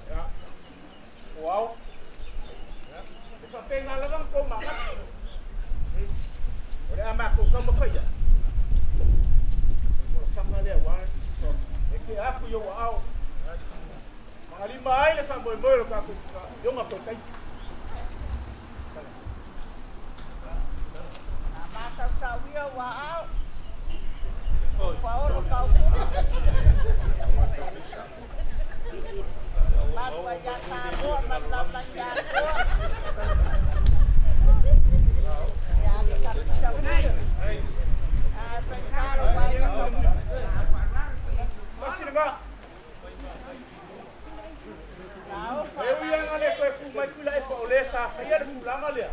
Ia, o ao. E faapena lava ona tou manatu. O le a matou taumafaia. O le folasaga lea aua e tea atu i ou aao. Magalima ai le faamoemoe o le tatou ioga toetai. A matautauia ua ao. Paolo Kaupuni. Malu ai ia Samoa ma le lalolagi atoa. Ia le taputapuai. Ae faigata lou aiga taumua. Tasi lena. E ui lava ina le toe tu mai Tuilaepa o le sa faia le tulaga lea,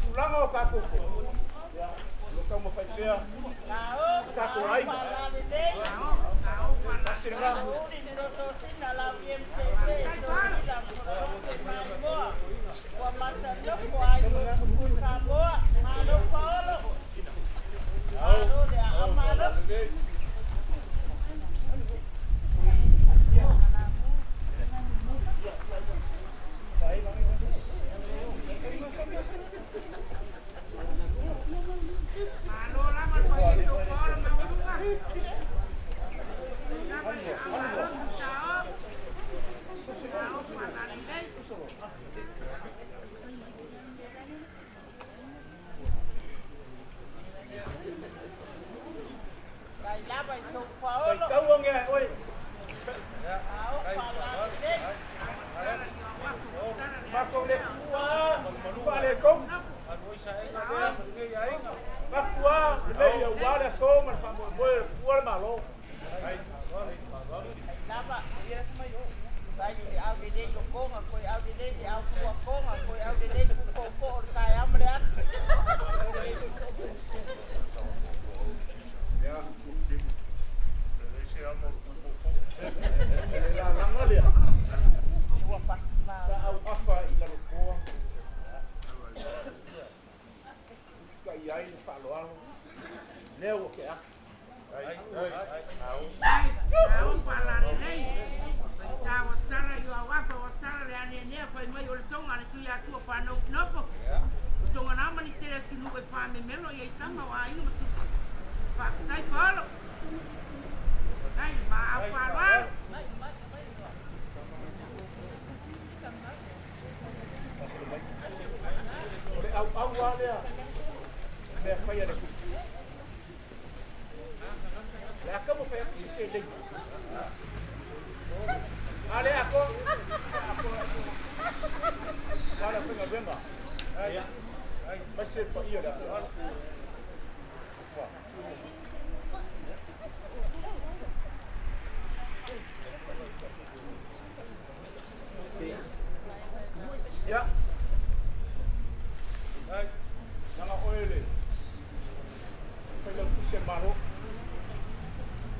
tulaga o tatou foi, ia, o lo o taumafai pea o tatou aiga. Tasi lena. toga koe aulelei le au fuafoga koe aulelei kukoukoo o le taeao ma le aso. O le lalaga lea Ua sa fasimalo. auafa i lalotoa ulikaʻi ai le faaaloalo lea ua ke atu. Ai, au palalelei. Faita o tala i au afa o tala le aneanea fai mai o le tonga le tui atua whānau nofo. O tonga nā mani tere atu e whā me melo i tama o ainga matupa. Whakatai paolo. Ai, ma au whāloalo. O le auau lava lea mea faia le kupu le aka mo fai atu se selei a le ako ako wala faigaluega mai se paia le afioaga. Ia laga oe le failautusi a le Malo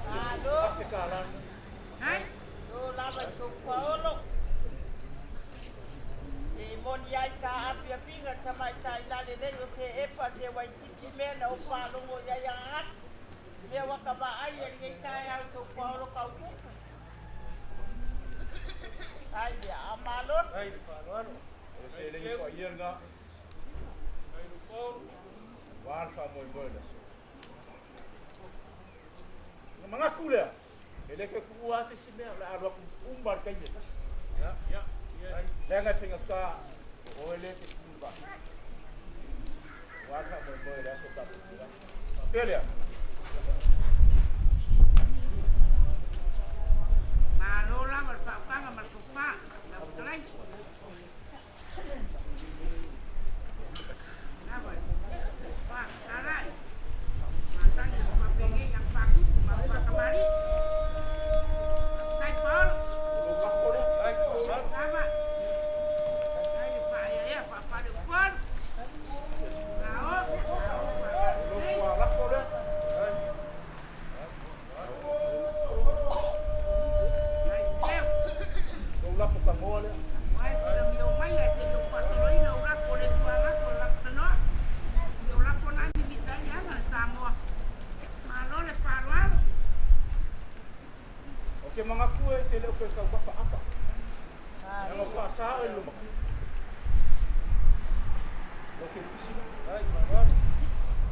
Malo. afe kalā. Ai, O lava i tou paolo. E moni ai sa apiapiga tamaitai lalelei o se epa se waititi mea na ou faalogo i ai agagati. Mea ua ka vaai e lenei taeao i tou paolo kaukuku. Ai lea a malosi. O le seleni paia lena ua le faamoemoe le aso na manatu lea e le toe tuua lava se isi mea o le a alu atu uma le taimi e tasi leaga e faigata o oe lea e te tu i le vaa ua le faamoemoe le aso tatou faapea lea. malo lava le whaukanga ma le tofa. Lau talai. Lava tofa talai. Matangi o mapenge yang paku, mapakamari. Tai paolo. O lou lafo lea. Lava. Ai le whaea ea, whaapale upolu. Ao, ao, O lou whaapale. tualafo lea. Ai, teo. Lou lafo tagoa lea. Mai se la mio mai ai se lo pasoloina o lako le tualako la tanoa. O lako na mi vitali ana Samoa. Malo le whaaloalo. O ke manatu e te le o toe tauafaʻafa leaga Malo. faasā oe i loma lo ke tusi.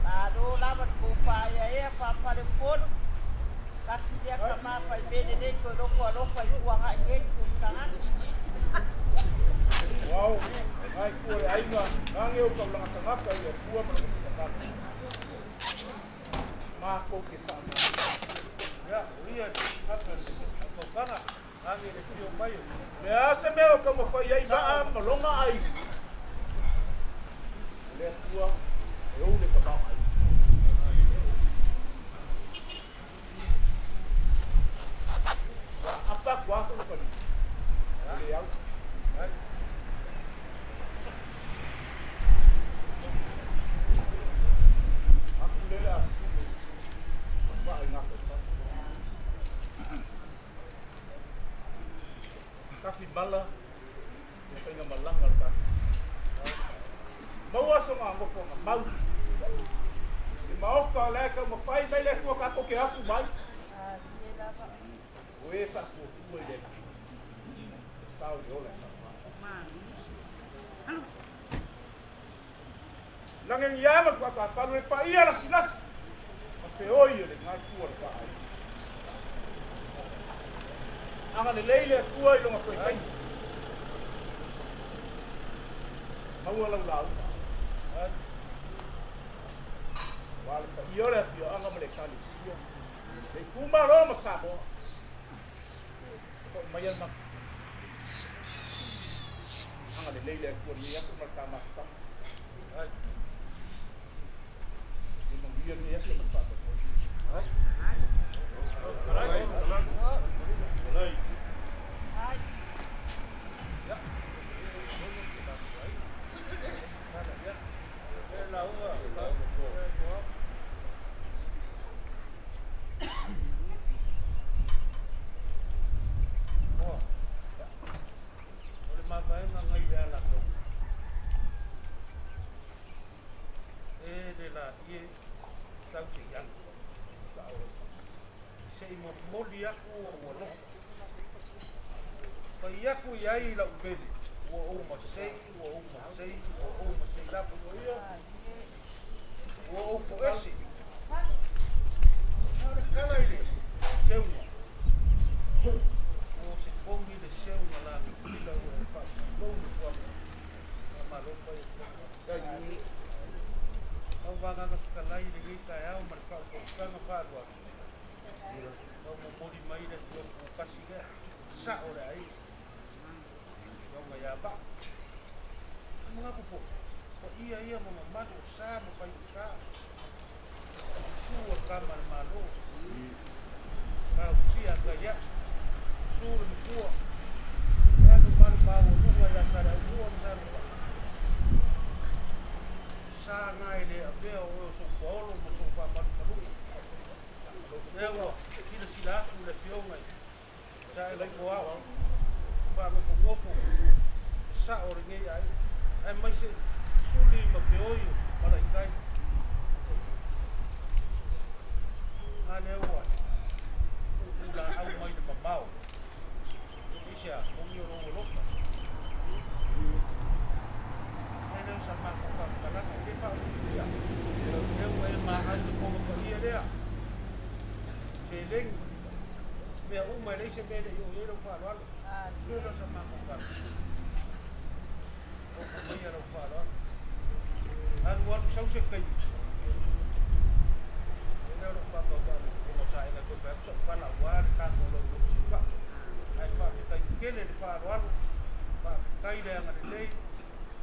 Malo lava le kou faaeaea faapale upolu. Tasi lea kamā faimea lelei toe loko alofa i puagai nei tui tagata. Uao ngai tua le aiga gage o taulaga tagata i le Atua ma lona finagalo makou ke faamā. Le a se mea o taumafai ai vaa ma loma ai o le Atua e ou le tamaoaiga. Ua aapa atu lava sou kalima e le au. Aku lea le a sulu vaa i gafai tafi mala le faiga malaga o le tatou. Maua so magofoga mau le maoka o lae taumafai mai le Atua tatou te afu mai Alie lava. o e faatuatua i le Alii e sao i le ola e saoa. Malo. Alu. Lagegiā ma tuatafalu le paia lasilasi ma feoi o le gae tua o le taai. Agalelei le Atua i loga toe taimi maua lau lauga ua le paia o le afioaga ma le ekalesia le itumalo ma Samoa foʻi mai a le matou. Agalelei le Atua lenei aso ma le tamafutaga ia manuia lenei aso ma le faamoemoe. Ai. Ie, tau se i alu. Se i momoli aku ou alofa. Fai aku i ai lau mele, ua ou masei, ua ou masei, ua ou masei lava. Ua ou poese. Na o le kala i le seuga. O se kogi le seuga la lila ua e faapulou le fuamoa. Faamalo fai e Tau vagana fetalai i lenei taeao ma le faautautaga faaaloalo. Tau momoli mai le afioga Pukasi lea, sao le aiga. Afioga ia Vaa. E manatu foi, paia ia ma mamalu o sa ma faigata. Susu o le tama a le Malo. Tautia atu ai au. Susu le matua. E alu malu maualuga ia Saleaaumua ma Salemulia'a. Sa na e le avea o oe o sou paolo ma sou faamalumaluga. Lea ua silasila atu le Afioga i Saelautoao, faanofonofo, sao o lenei aiga, aemaise suli ma feoi o Malaitai. A lea ua puupuu laau mai le mamao, aisea, ogi o lou alofa. E le o sa matou faamatalaga, e le faauluuluia. Lea ua e maau le poga paia lea, seleni, mea uma, e leai se mea e le i oo i ai lau faaaloalo. E le o sa matou faamatalaga. Ofo maia lau faaaloalo. Alu alu sau se taimi. E le o lou faatauvaa i le fofoga o Saega e toe fai atu sau tala aua le tatou laulau siva. Ae faafetai tele le faaaloalo, faafetai le agalelei,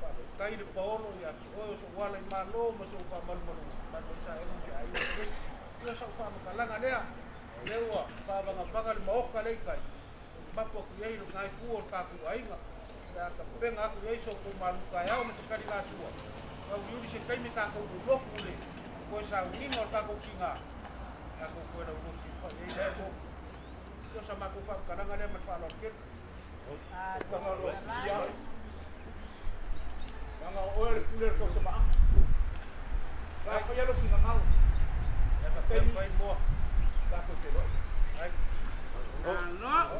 faafetai le paolo ia te oe o sou ala i malo ma sou faamalumaluga malu ai Saega ma le aiga lenei. Ia o sau faamatalaga lea, lea ua faavagavaga le maota lea i tai, mapu atu i ai lena itu o le tatou aiga, pe a tapena atu i ai so outou malu taeao ma se taligasua, tauliuli se taimi tatou lolotu le toe sauniga o le tatou tiga, tatou toe laulosi fai ai lea mo. Ia o sa matou faamatalaga lea ma le faaaloalo tele. Leaga o oe o le pule o le tausamaaga. Sa faia lou finagalo. Taimi tatou feiloai. Malo.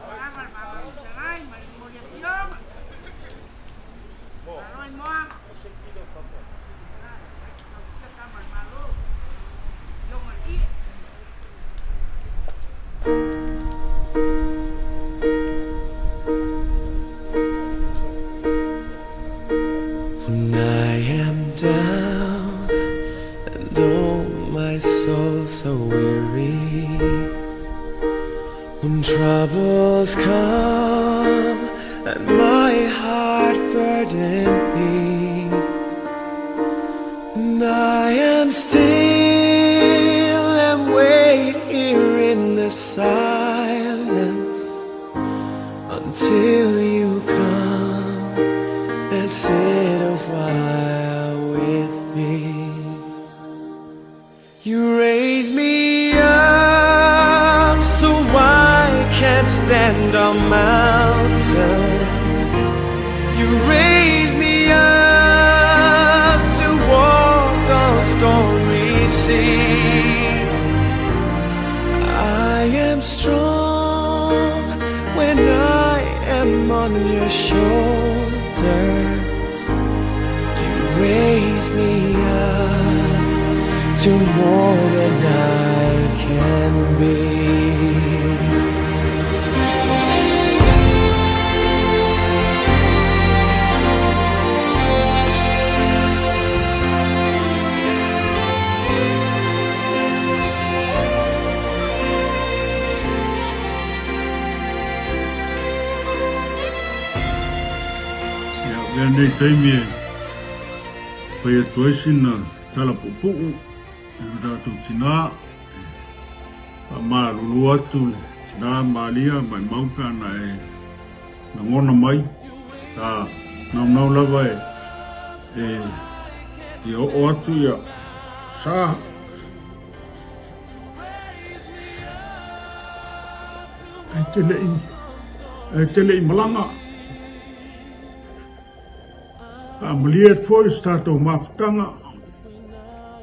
Ava le Baba fetalai ma le momoli afioga. Malo i moa. Tausia tama le Malo. Afioga le ie. When I am down and oh my soul so weary, when troubles come and my heart burdened be, and I am still and wait here in the silence until you come and sit a while with me. You raise me up so I can't stand on mountains. You raise me up to walk on stormy seas. I am strong when I am on your shoulders. You raise me up to more than I can be. Ia, lenei taimi e fai atu ai sina tala puupuu i lo tatou tinā, e faamalulu atu le tinā Malia maimau pe ana e lagona mai, sa naunau lava e e ia oo atu ia sa Ae te le'i, ae te le'i malaga. Faamalie atu foi i se tatou mafutaga.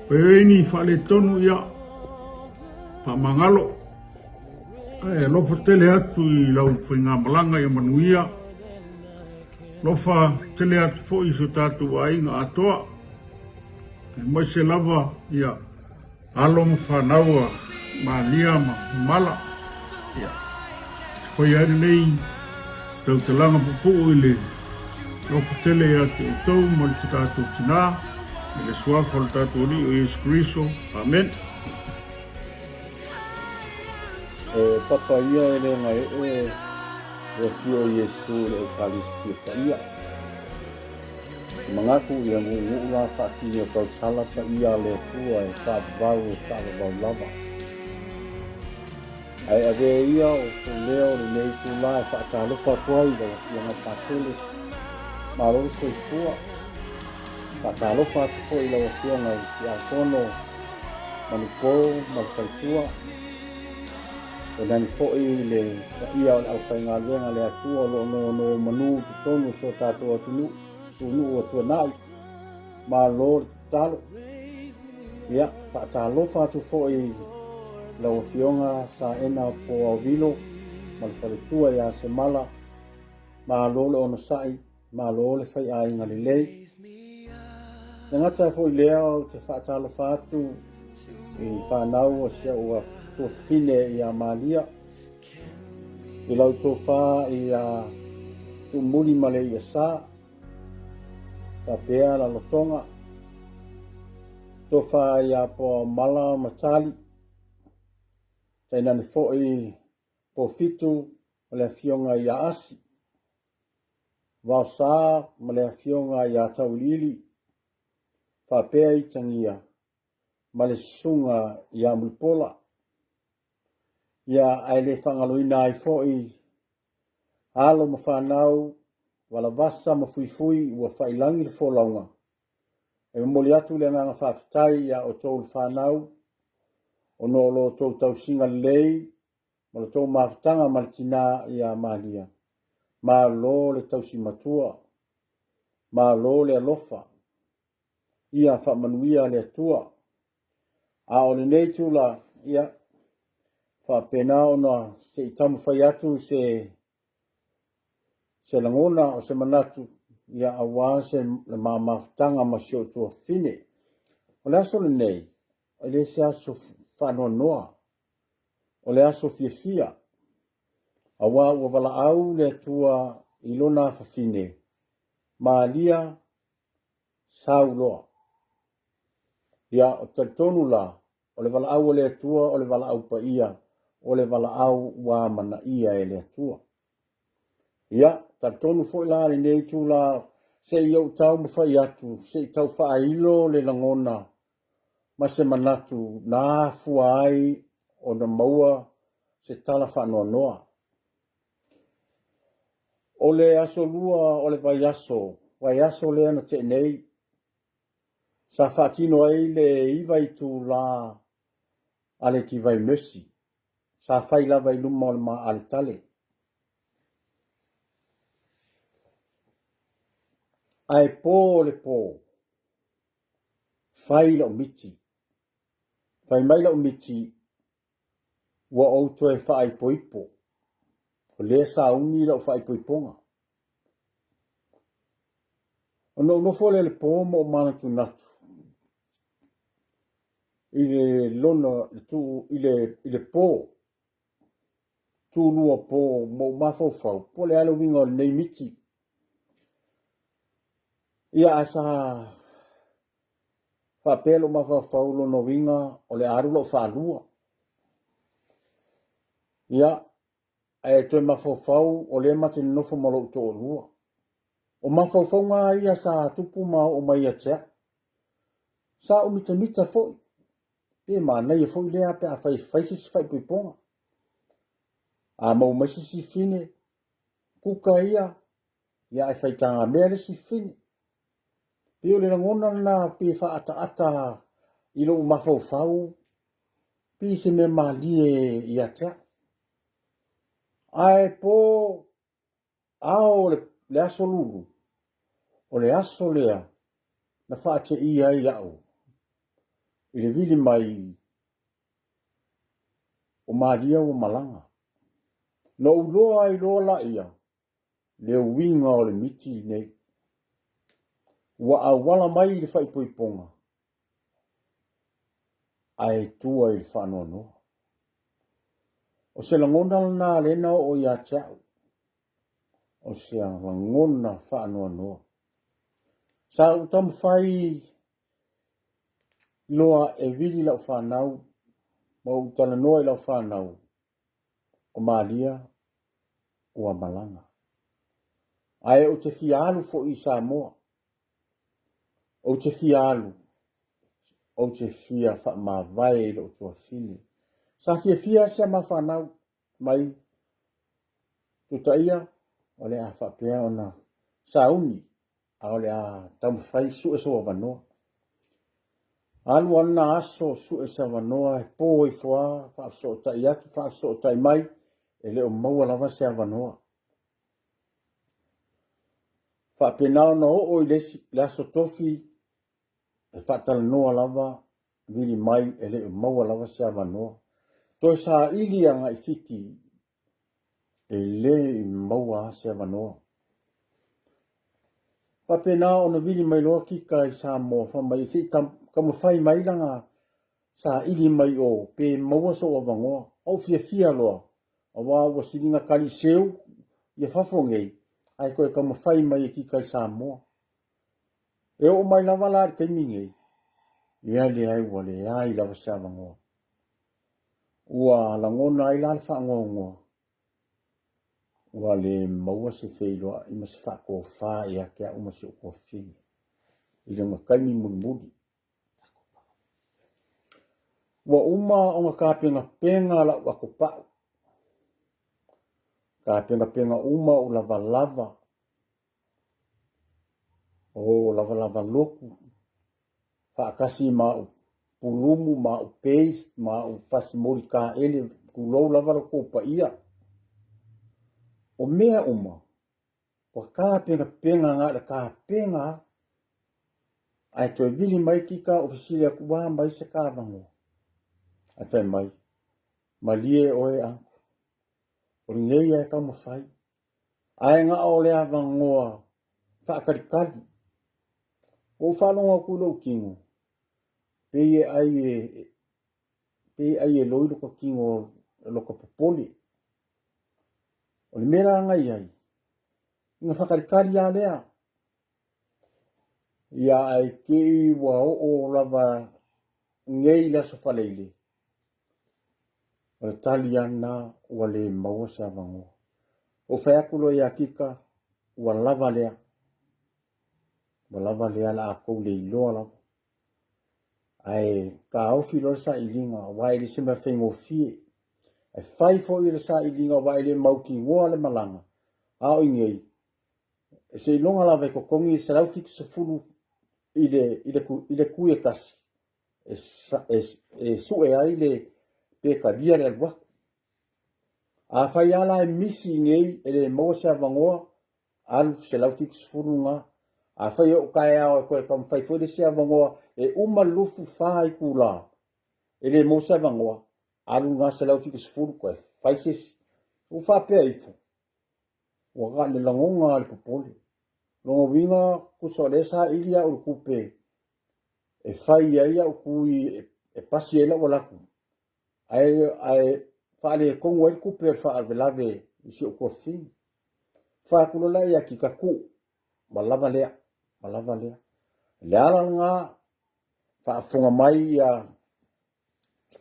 Pe i ai ni faaletonu, ia, faamagalo. Ae alofa tele atu i lau faigamalaga ia manuia. Alofa tele atu foi i so tatou aiga atoa. Aemaise lava ia alo ma fanau a Malia ma Mala. Ia, faia ai lenei tautalaga pupuu i le alofa tele ia te outou ma le tatou tinā, i le suafa o le tatou Alii o Iesu Keriso. Amen. E papa ia e le gaee le afio o Iesu i le Eukalistia paia. E manatu ia gu'ugu'u la faatini o tausala paia a le Atua e faavavau e faavavau lava. Ae avea ia o sou leo lenei itula e faatalofa atu ai i lau Afioga Patele. Malo le soifua. Faatalofa atu foi i lau Afioga i le Tiakono Manupo ma le faletua. E nani foi le paia o le aufaigaluega a le Atua o lo o nonomanu i totonu o si o tatou atunuu, atunuu ua tuanai. Malo le tatalo. Ia, faatalofa atu foi i lau Afioga Saena Poaovilo ma le faletua ia Semala. Malo le onosai, malo le faiaiga lelei. Le gata foi lea ou te faatalofa atu i fanau o si au tuafafine ia Malia, i lau tofa ia Tuumuli ma le Iasa, faapea Lalotoga, tofa ia Poaomala ma Tali, tainane foi Pofitu ma le afioga ia Asi, Vaosa ma le afioga ia Tauiliili, faapea Itagia ma le susuga ia Mulipola. Ia, ae le faagaloina ai foi alo ma fanau, valavasa ma fuifui ua failagi le folauga. E momoli atu le agaga faafetai ia outou le fanau, ona o lo outou tausiga lelei ma lo outou mafutaga ma le tinā ia Malia. Malo le tausi matua, malo le alofa, ia faamanuia le Atua. A o lenei itula, ia, faapena ona se i taumafai atu se se lagona o se manatu ia aua se le ma mafutaga ma si ou tuafafine. O le aso lenei, e le se aso faanoanoa, o le aso fiafia, aua ua valaau le Atua i lona afafine, Malia Sauloa. Ia, o talitonu la, o le valaau a le Atua o le valaau paia, o le valaau ua amanaia e le Atua. Ia, talitonu foi la lenei itula, se i ou taumafai atu, se i tau faailo le lagona ma se manatu na afua ai ona maua se tala faanoanoa. O le aso lua o le vaiaso, vaiaso lea na tea nei, sa faatino ai le 9 itula a le Divine Mercy, sa fai lava i luma o le ma aletale. Ae po le po, fai lau miti. Fai mai lau miti, ua ou toe faaipoipo. O lea sa umi lau faaipoipoga. Ona ou nofo lea i le po ma ou manatunatu i le lona le tuu i le i le po tulua po ma ou mafaufau po o le a le uiga o lenei miti. Ia ae sa faapea lou mafaufau lona uiga o le a alu lau faalua. Ia, ae toe mafaufau o lea ma te nonofo ma lou toalua. O mafaufauga lava ia sa tupu ma oo mai ia te au. Sa ou mitamita foi, pe manaia foi lea pe afai e fai se isi faaipoipoga. A maua mai se isi fine, kuka ia, ia ae faitagamea le isi fine. Pei o le lagona lena pe faaataata i lou mafaufau, pei se mea malie ia te au. Ae po ao le, le aso lulu, o le aso lea na faateia ai au. I le vili mai o Maria ua malaga. Na ou iloa ai loa laia le uiga o le miti nei. Ua auala mai i le faaipoipoga ae tua i le faanoanoa. O se lagona lena lea na oo ia te au. O se lagona faanoanoa. Sa ou taumafai loa e vili lau fanau ma ou talanoa i lau fanau o Malia ua malaga. Ae ou te fia alu foi i Samoa. Ou te fia alu, ou te fia faamavae i lou tuafafine. Sa fiafia si a ma fanau mai Tutaia, o le a faapea ona sauni a o le a taumafai sue sou avanoa. Alu alu na aso sue se avanoa, e po ifo a, faafesootai atu, faafesootai mai, e le o maua lava se avanoa. Faapena ona oo i le, isi, le aso tofi, e faatalanoa lava, vili mai, e le o maua lava se avanoa. Toe saili agai Fiti e le i maua se avanoa. Faapena ona vili mai loa Kika i Samoa, fai mai se i taumafai mai lana saili mai o pe maua sou avanoa. Ou fiafia loa, aua ua siliga kaliseu ia fafo nei, ae toe taumafai mai e Kika i Samoa. E oo mai lava la i le taimi nei, ia leai ua leai lava se avanoa. Ua lagona ai la le faanoanoa, ua le maua se feiloai ma se faatofa ia te au ma si ou tuafafine i lona taimi mulimuli. Ua uma ona tapenapena lau atopau, tapenapena uma ou lavalava, o lavalava lotu, faatasi ma au pulumu ma au paste ma au fasimoli taele, tulou lava lo tou paia. O mea uma, ua tapenapena na o le tapena lava. Ae toe vili mai Kika o fesili atu, ua mai se ta avanoa? Ae fai mai, malie oe uncle, o lenei lava e taumafai. Ae na o le avanoa faatalitali. Ua ou faalogo atu i lou tino, pei e ai e, pei e ai e loi lota tino lota popole. O le mea la na i ai, ina faatalitali lava lea. Ia ae te i ua oo lava nei i le aso Faraile, o le tali lava lena ua le maua se avanoa. Ua ou fai atu loa ia Kika, ua lava lea. Ua lava lea la a tou le iloa lava. Ae taofi loa le sailiga, aua e le se mea faigofie. E fai foi le sailiga aua e le mautinoa le malaga. A o i nei, e seiloga lava e totogi le 170 i le, i le, i le tui e tasi e, e, e sue ai le pe talia le alu atu. A fai lava la e misi nei e le maua se avanoa, alu 170 lena. A fai e oo taeao e toe taumafai foi le isi avanoa e uma le 24 itula e le maua se avanoa, alu lena 170 toe fai se isi. Ua faapea ifo, ua le lagona lava le popole. Lona uiga, tusa o lea e saili au i le tupe e fai ai au tui e pasi ai lau alu atu, ae, ae faaletonu ai le tupe o le faalavelave i si ou tuafafine. Fai atu loa la ia Kika, tuu, ua lava lea, ua lava lea. O le ala lena, faafofoga mai ia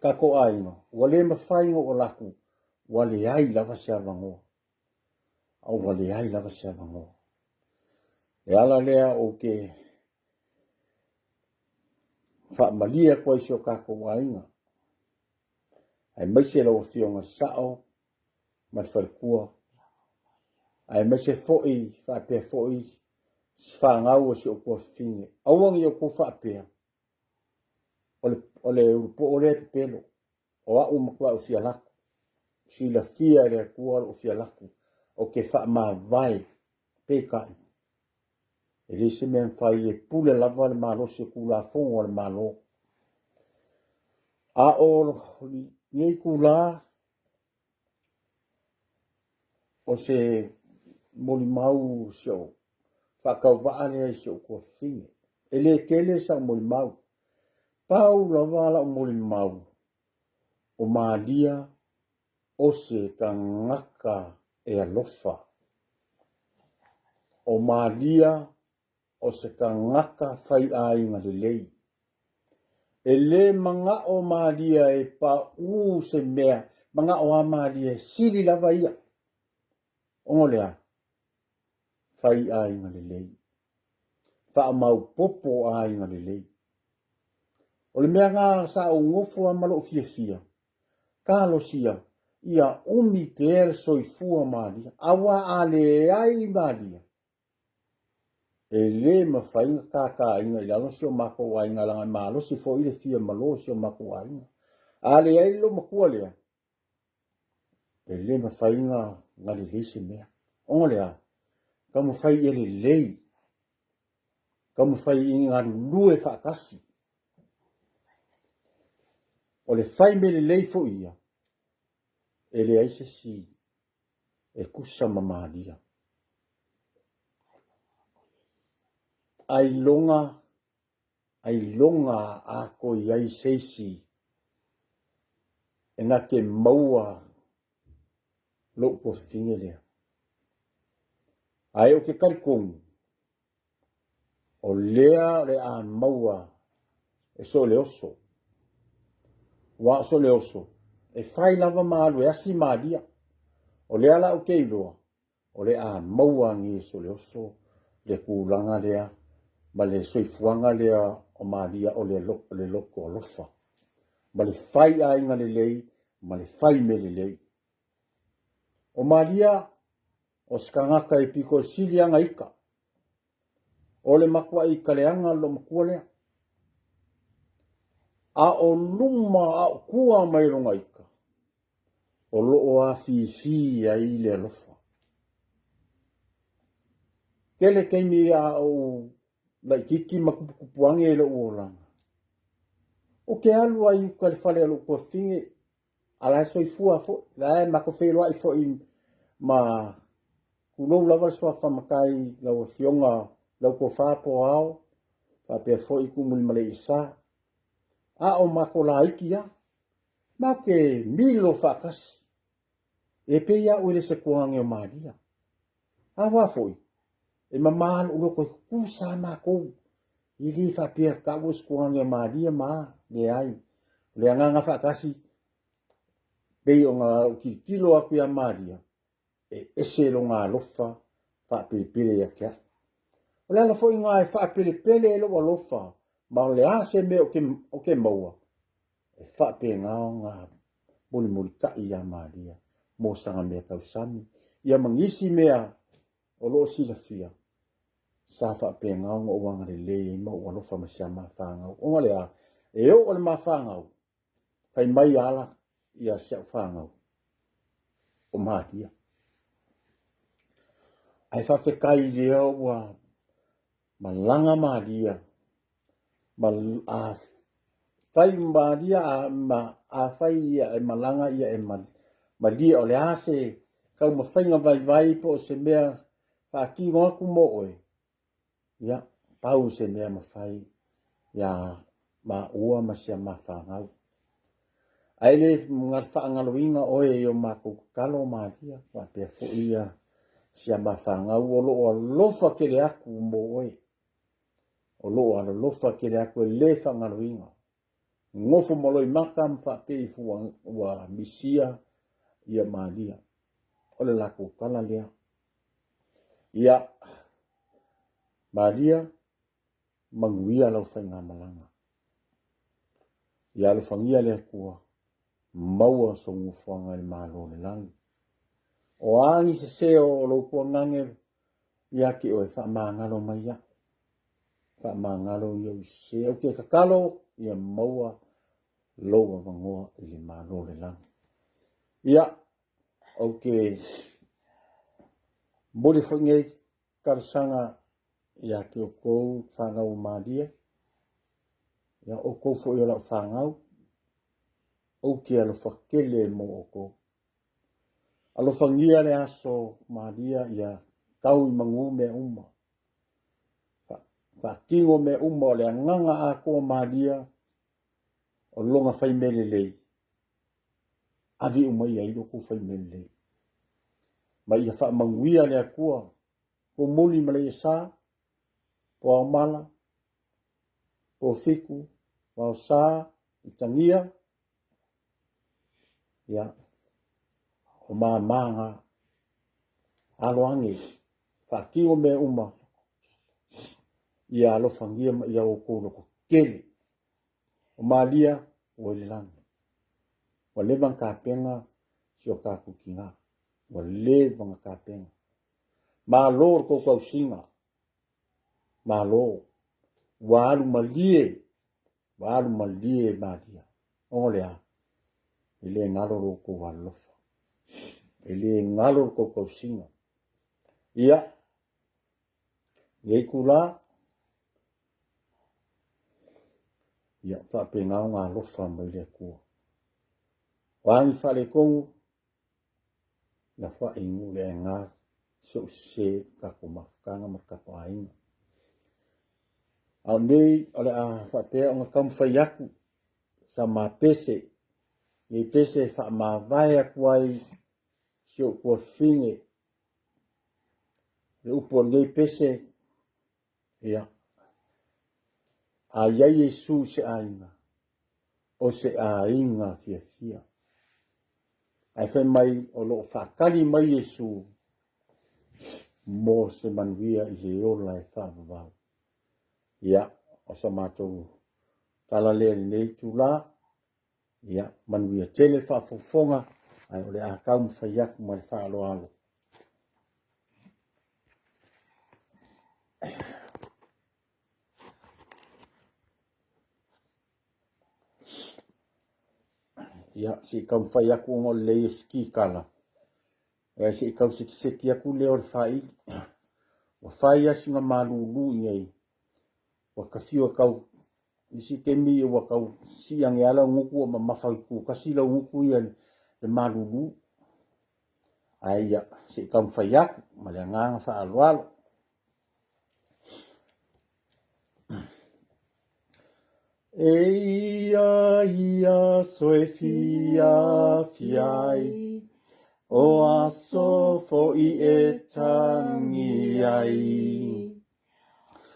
tatou aiga, ua le mafai ona ou alu atu, ua leai lava se avanoa. A ua leai lava se avanoa. Le ala lea ou te faamalie atu ai i si o tatou aiga, aemaise lau Afioga i le Sao ma le Faletua, aemaise foi faapea foi si fanau a si ou tuafafine. Aua ne i outou faapea, o le, o le ulupoo lea e pepelo, o au matuai ou fia alu atu. Silafia e le Atua lou fia alu atu, ou te faamavae, peitai, e leai se mea e mafai, e pule lava le malosi o Tulafono a le Malo. A o lenei itulā, o se molimau si ou faatauvaa lea i si ou tuafafine. E le tele sau molimau. Pau lava lau molimau, o Malia o se tagata e alofa. O Malia o se tagata faiaiga lelei. E lē mana'o Malia e paʻū se mea, mana'o a Malia e sili lava ia. Ona o le a? Faiaiga lelei. Faamaopopo aiga lelei. O le mea na sa ou nofo a ma lo'u fiafia, talosia ia umi pea le soifua o Malia, auā a leai Malia, E lē mafai ona tātāina i lalo si o matou aiga leaga e malosi foi le fia malo o si o matou aiga. A leai le loomatua lea, e lē mafai ona lelei se mea. Ona o le a? Taumafai ia lelei, taumafai ia galulue faatasi. O le fai mea lelei foi ia, e leai se isi e tusa ma Malia. Ailoga, ailoga a toe i ai se isi e na te maua lou tuafafine lea. Ae ou te talitonu, O lea o le a maua e Soleoso. Aua o Soleoso, e fai lava ma alu e asi Malia. O lea la ou te iloa, o le a maua agi e Soleoso le tulaga lea ma le soifuaga lea o Malia o le loto alofa ma le fai aiga lelei ma le fai mea lelei. O Malia, o se tagata e pito sili ana ika. O le matuai ika leaga le loomatua lea. A o luma a o tua mai lona ika, o loo afifi ai le alofa. Tele taimi a ou laititi ma tuputupu age i lou olaga. Ou te alu ai uka le fale o lou tuafafine a la e soifua foi, la e matou feiloai foi ma tulou lava le suafa matai lau afioga lau tofa po ao faapea foi Tuumulimaleiisa. A o matou laiti lava, matou te milo faatasi. E pei au e le se tuage o Malia. Aua foi, e mamā lou loto e tutusa a matou. E le faapea tau o se tuage o Malia ma a, leai. O le agaga faatasi, pei ona ou tilotilo atu ia Malia, e ese lona alofa faapelepele ia te au. O le ala foi lena e faapelepele ai lou alofa, ma o le a se mea ou te maua, e faapena ona mulimulitai ia Maria mo sana mea tausami, ia ma nisi mea o lo o silafia, sa faapena ona ou agalelei ai ma ou alofa ma si a ma fanau. Ona o le a? E oo le ma fanau, fai mai ala ia si au fanau o Maria. Ae faafetai i lea ua malaga Maria ma a fai Maria a, ma a fai ia e malaga ia e malie o le a se taumafaiga vaivai po o se mea faatino atu mo oe, ia pau se mea mafai iā maua ma si a ma fanau. Ae le faagaloina oe i o matou tatalo Maria, faapea foi ia si a ma fanau o lo o alofa tele atu mo oe. O lo o alolofa tele atu e le faagaloina. Nofo ma loimata ma faapea ifo ua misia ia Maria. O le latou tala lea. Ia, Maria, manuia lau faigamalaga. Ia alofagia le Atua, maua sou nofoaga i le Malo o le lagi. O a ni sese o lou tuagage ia te oe, faamagalo mai au. Faamagalo i ou sese. Ou te tatalo ia maua lou avanoa i le Malo o le lagi. Ia, ou te momoli foi nei talosaga ia te outou fanau o Malia, ia outou foi o lau fanau. Ou te alofa tele mo outou. Alofagia le aso Maria ia tau i manu mea uma. Faatino mea uma o le agaga atoa Maria o lona fai mea lelei. Ave uma i ai lo tou fai mea lelei. Ma ia faamanuia le Atua Tumuli ma Leiasa, Poaomala, Pofiku, Vaosa, Itagia, ia, o mamā Alo ane, faatino mea uma, ia alofagia ma ia outou loto tele. O Malia, ua i le lagi. Ua leva ona tapena si o tatou tinā. Ua leva ona tapena. Malo le tou tausiga. Malo. Ua alu malie. Ua alu malie Malia. Ona o le a? E le galo lo outou alofa. E le galo le tou tausiga. Ia, nei itulā, ia, faapena ona alofa mai le Atua. O a ni faaletonu, na faaigu le aiga si ou sese tatou mafutaga ma le tatou aiga. A o nei o le a faapea ona taumafai atu sa ma pese, nei pese e faamavae atu ai si ou tuafafine. Le upu o lenei pese, ia, a i ai Iesu i se aiga, o se aiga fiafia. Ae fai mai o lo o faatali mai Iesu mo se manuia i le ola e faavavau. Ia, o sa matou tala lea i lenei itula. Ia, manuia tele le faafofoga, ae o le a taumafai atu ma le faaaloalo. Ia, se i taumafai atu ona o le leai o se kikala. Ia, se i tau sekiseki atu lea o le faili. Ua fai lava sina malulu i nei. Ua ta fiu e tau, isi taimi ua tau sii ane lava lau gutu ua mamafa i itu tasi lau gutu ia le malulu. Ae ia, se i taumafai atu ma le agaga faaaloalo. E ia ia aso e fiafia ai, o aso foi e tangi ai.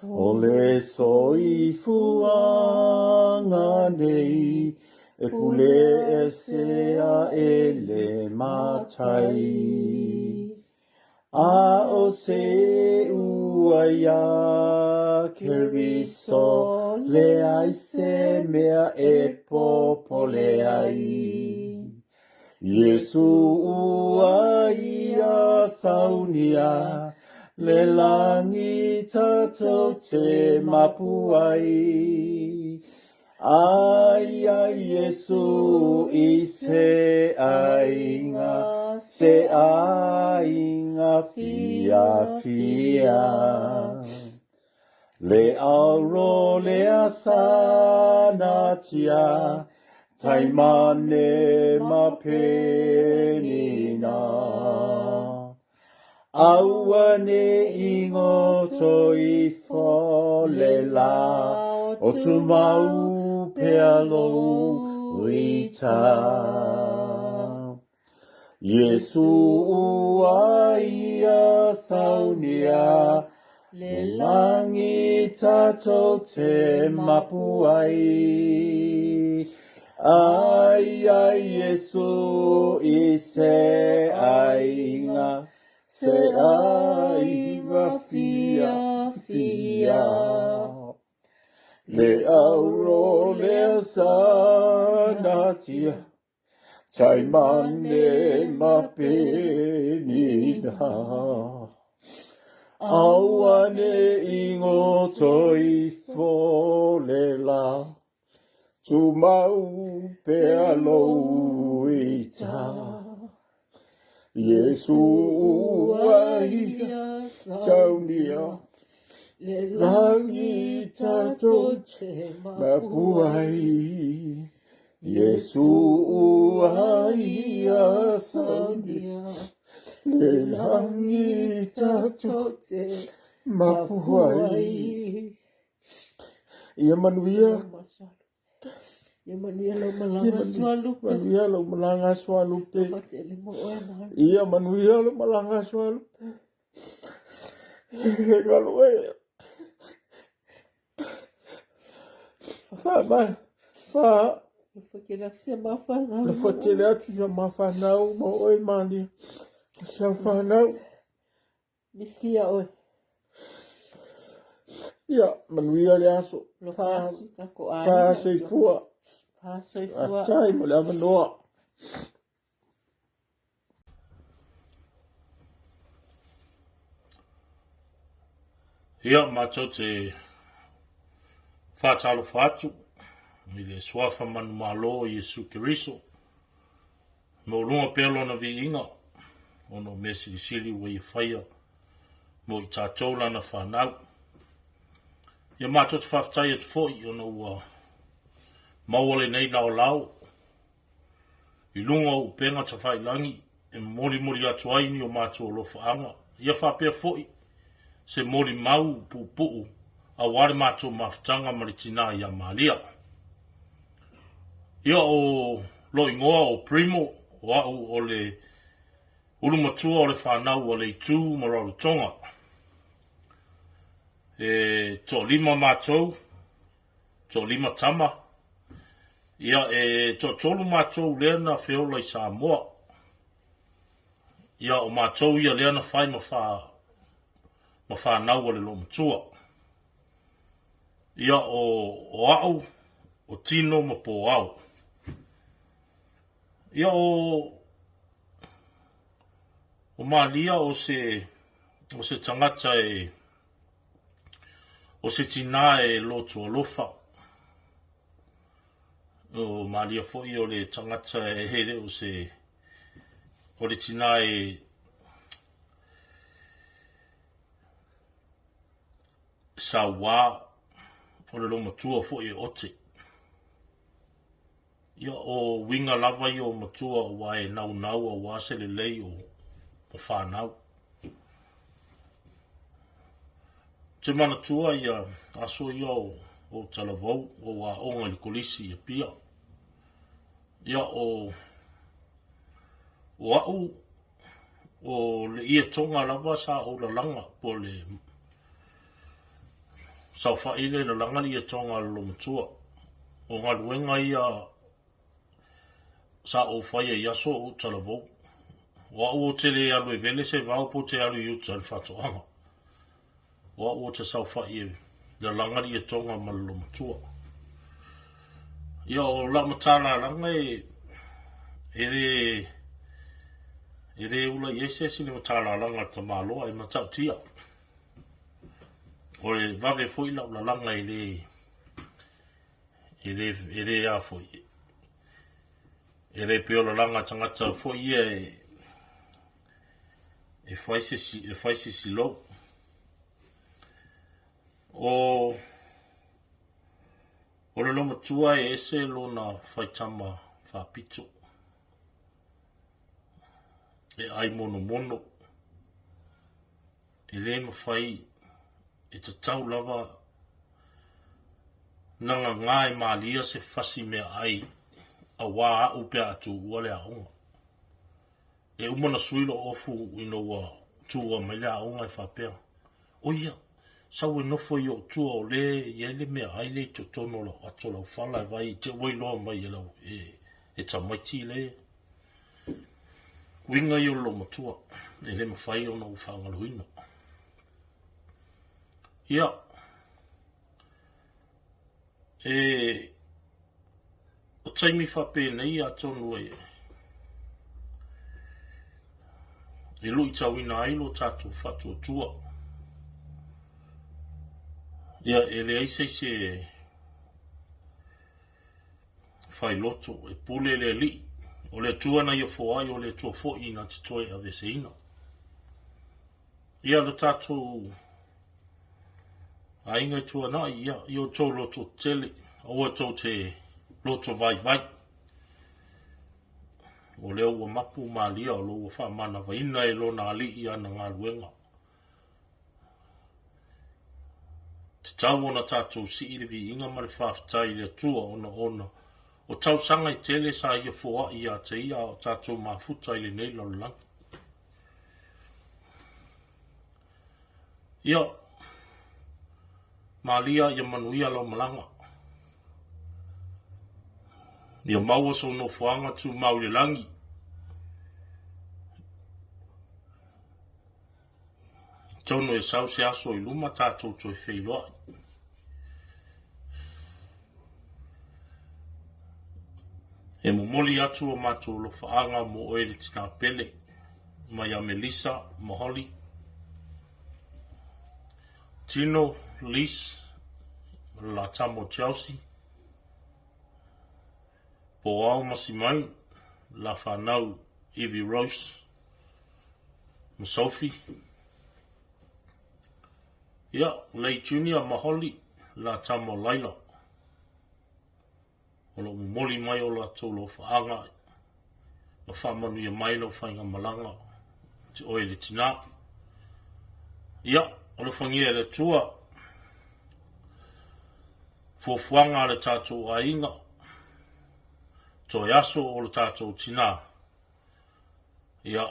O le soifuaga nei, e pule ese aʻe le matai. A o se ua iā Keriso, leai se mea e popole ai. Iesu ua ia saunia, le lagi tatou te mapu ai. Aia Iesu i se aiga, se aiga fiafia. Le auro le asanatia, taimane ma penina. Aua ne i goto ifo le la o tumau pea lou uita. Iesu ua ia saunia le lagi tatou te mapu ai. Aia Iesu i se aiga, se aiga fiafia. Le auro le sanatia, taimane ma penina. Aua ne i goto ifo le la, Tumau pea lou ita. Iesu ua ia saunia, le lagi tatou te mapu ai. Iesu ua ia saunia le lagi tatou te mapu ai. Ia manuia. Ia manuia lau malaga Sualupe. Manuia lau malaga Sualupe. Ia manuia lau malaga Sualupe. E galo e. Fa ma fa. Fatele atu si a mafanau. Le fatele atu si a mafanau ma oe Malia. Si a fanau. Misia oe. Ia, manuia le aso. Fa, fa soifua. Fa soifua. Faafetai mo le avanoa. Ia, matou te faatalofa atu i le suafa manumalo o Iesu Keriso. Maualuga pea lona viiga ona o mea silisili ua ia faia mo i tatou lana fanau. Ia matou te faafetai atu foi ona ua maua lenei laolao i luga o upega tafailangi e molimoli atu ai ni o matou alofaaga, ia faapea foi se molimau puupuu aua le matou mafutaga ma le tinā ia Malia. Ia o lou igoa o Primo, o au o le ulumatua o le fanau a Leitu ma Rarotonga. E toalima matou, toalima tama. Ia e toatolu matou lea na feola i Samoa. Ia o matou ia lea na fai ma fa ma fanau a le loomatua. Ia o, o au, o Tino ma Pōao. Ia o, o Malia o se, o se tagata e, o se tinā e loto alofa. O Malia foi o le tagata e hele o se, o le tinā e, sauā, o le loomatua foi e ote. Ia, o uiga lava ia o matua aua e naunau aua se lelei o, o fanau. Te manatua ia aso ia o, o talavou, o aoga i le kolisi i Apia. Ia, o, o au, o le ietoga lava sa ou lalaga po o le saofai le lalaga le ietoga a le loomatua. O galuega ia sa ou faia i aso o ou talavou. O au ou te le alu e vele se vao po o te alu i uta i le faatoaga. O au o te saofai e lalaga le ietoga ma le loomatua. Ia o lau matalalaga e e le e le ula i ai se isi le matalalaga a le tamaloa e matautia. O le vave foi lau lalaga e le e le e le a foi. E le pei o lalaga a tagata foi ia e e fai se e fai se silou. O o le loomatua e ese lona faitama faapito. E ai monomono. E le mafai e tatau lava na gagā e Malia se fasi meaai auā a'u pe a tuua le aoga. E uma na sui lou ofu ina ua tuua mai le aoga e faapea, O ia, sau e nofo i ou tua o le i ai le meaai le i totonu o lau ato lau fala e vai te ua iloa mai e lau e, e tamaiti le uiga ia o lou matua e le mafai ona ou faagaloina. Ia, e O taimi faapenei atonu e e luitauina ai lo tatou faatuatua. Ia, e leai se isi e failoto, e pule le Alii. O le Atua na ia foai, o le Atua foi na te toe aveeseina. Ia, lo tatou aiga i tuanai, ia, i o tou loto tele, aua tou te loto vaivai. o lea ua mapu Malia o lo o ua faamanavaina e lona Alii ana galuega. Tatau ona tatou sii le viiga ma le faafetai i le Atua ona ona o tausaga e tele sa ia foai ia te ia a o tatou mafuta i lenei lalolagi. Ia, Malia ia manuia lau malaga. Ia maua sou nofoaga tumau i le lagi. Tonu e sau se aso i luma tatou toe feiloai. E momoli atu o matou alofaaga mo oe le tinā pele mai ia Melissa ma Holly. Tino, Liz, ma le la tama o Chelsea. Poao ma Simau, la whanau Evie Rose ma Sophie. Ia, Lei Junior ma Holly, la tama o Laila. O lo o momoli mai o latou alofaaga ma faamanuia mai lau faigamalaga te oe le tinā. Ia, alofagia e le Atua fuafuaga a le tatou aiga, toe aso o le tatou tinā. Ia,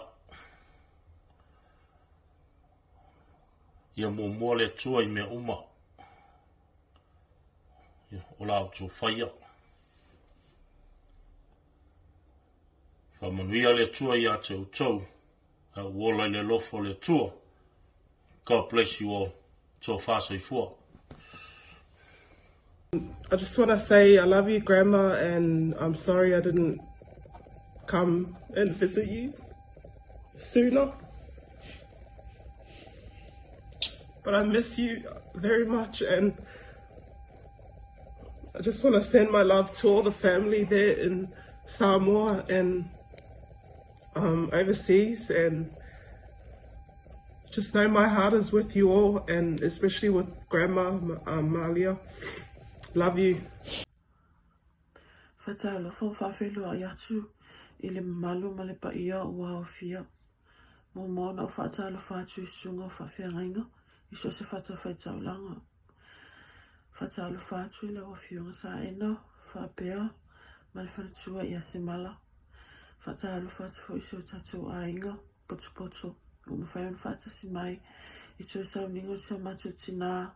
ia muamua le Atua i mea uma. O la outou faia. Faamanuia le Atua ia te outou, a ou ola i le alofa o le Atua. God bless you all. Tofa soifua. I just want to say I love you, Grandma, and I'm sorry I didn't come and visit you sooner. But I miss you very much, and I just want to send my love to all the family there in Samoa and um, overseas, and just know my heart is with you all, and especially with Grandma um, Malia. Love you. Faatalofa ma faafeiloai atu i le mamalu ma le paia ua aofia. Muamua ona ou faatalofa atu i susuga o faafeagaiga i so o se fatafaitaulaga. Faatalofa atu i lau Afioga Saena faapea ma le faletua ia Semala. Faatalofa atu foi i si o tatou aiga potopoto ua mafai ona faatasi mai i toe sauniga o si o matou tinā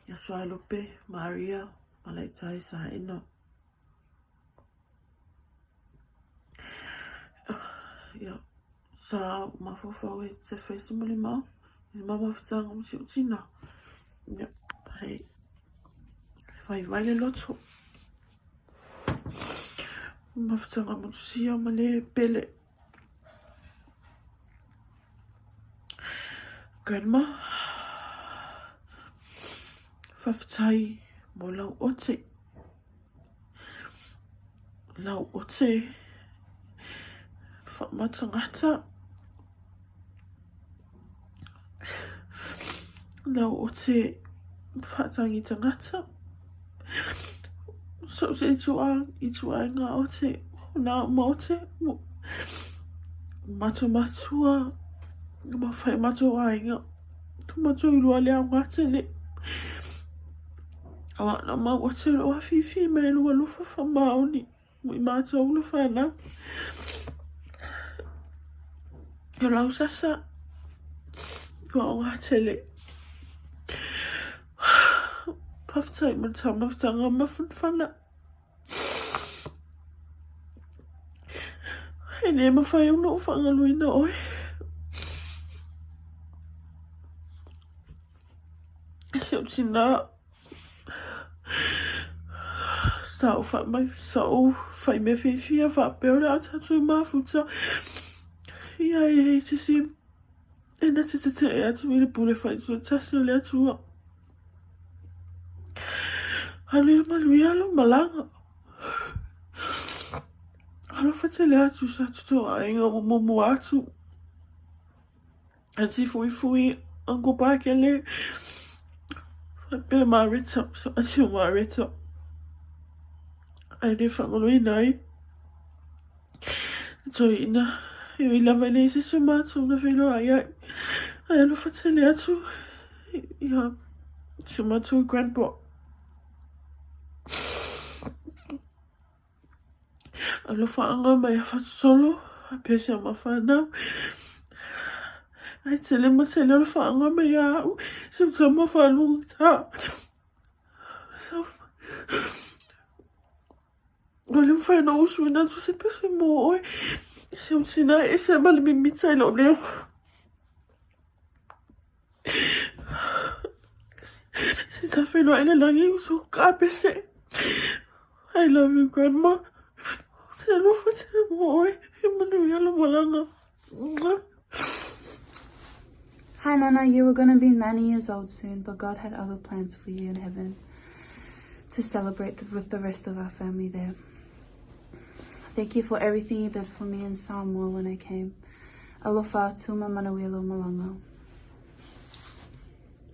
ia Sualupe, Maria, Malaitai Saena. Ia, sa mafaufau e te whai se mulimau, i le mamafutanga mo si o tina. Ia, hei, whai vai le loto. Mafutanga mo sia ma le pele. Grandma, faafetai mo lau ote. Lau ote whamatangata. Lau ote whaatangi tangata. So se i i tua ngā ote, nā uma ote, matou matua, ma whai matou aiga, to matou ilua le au ngā tele. Aua na mau ote o lo afifi mai lua lofa wha maoni, mo i matou ula whanau. O lau sasa, ua o ngā tele. Faafetai mo le taumafataga mafanafana. E le mafai ona ou faagaloina oe. E si ou tinā. Sa ou faamai, sa ou fai mea fiafia faapea o le a tatou mafuta. Ia e leai se isi E na te tetee atu i le pule faituatasi o le Atua. Alu ia manuia lou malaga. Alofa tele atu sa toto aiga ua muamua atu. Aunty Fuifui, Uncle Pakele, faapea Mareta, so aunty o Mareta. Ae le faamaloina ai. toeaina e ui lava e leai se isi o matou na feiloai ai, ae alofa tele atu ia si o matou grandpa. Alofaaga mai a Fatutolo, a pese ma whanau. Ai tele ma tele alofaaga mai ia au, se tama whalunga. So, ua le mafai ona ou usuina atu se pese mo oe. Si ou tina e ese ma le mimita i lou leo. Se sa feiloai le lagi uso ka pese. I love you, Grandma. Te alofa tele mo oe. He manuia lo malaga. Mwah. Hi, Nana. You were going to be 90 years old soon, but God had other plans for you in heaven to celebrate with the rest of our family there. Thank you for everything you did for me in Samoa when I came. Alofa atu ma manuia lou malaga.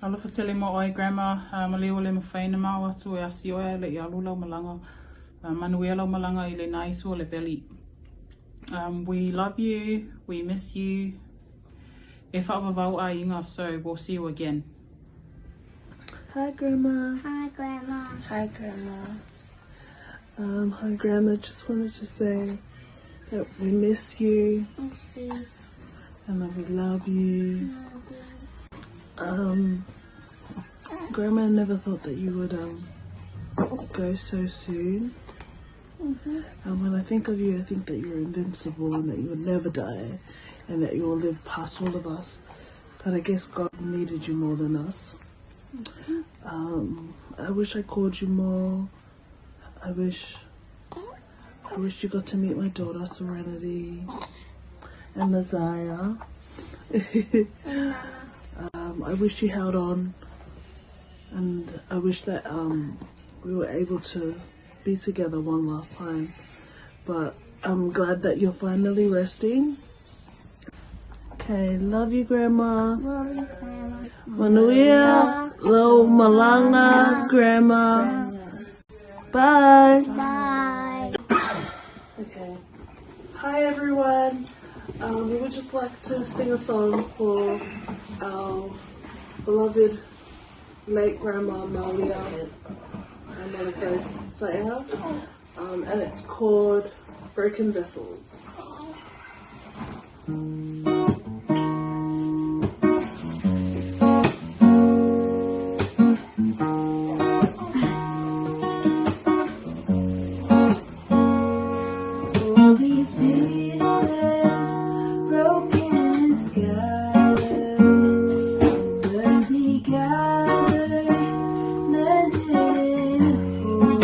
Alofa tele mo oe Grandma, malie ua le mafai ona mao atu e asi oe ae le i alu lau malaga. Manuia lau malaga i lena itu o le valley. We love you, we miss you. E faavavau aiga so we'll see you again. Hi Grandma. Hi Grandma. Hi Grandma. Hi Grandma, just wanted to say that we miss you. Miss you. And that we love you. Love you. Grandma never thought that you would go so soon. And when I think of you, I think that you're invincible and that you would never die and that you will live past all of us. But I guess God needed you more than us. I wish I called you more. I wish you got to meet my daughter Serenity and Messiah. I wish you held on, and I wish that we were able to be together one last time. But I'm glad that you're finally resting. Okay, love you, Grandma. Love you, Grandma. Manuia, lo malanga, Grandma. Bye. Bye. Okay. Hi, everyone. We would just like to sing a song for our beloved late Grandma Malia, Malika Saia, and it's called Broken Vessels. All these pieces broken and scattered, mercy gathered, mended and whole,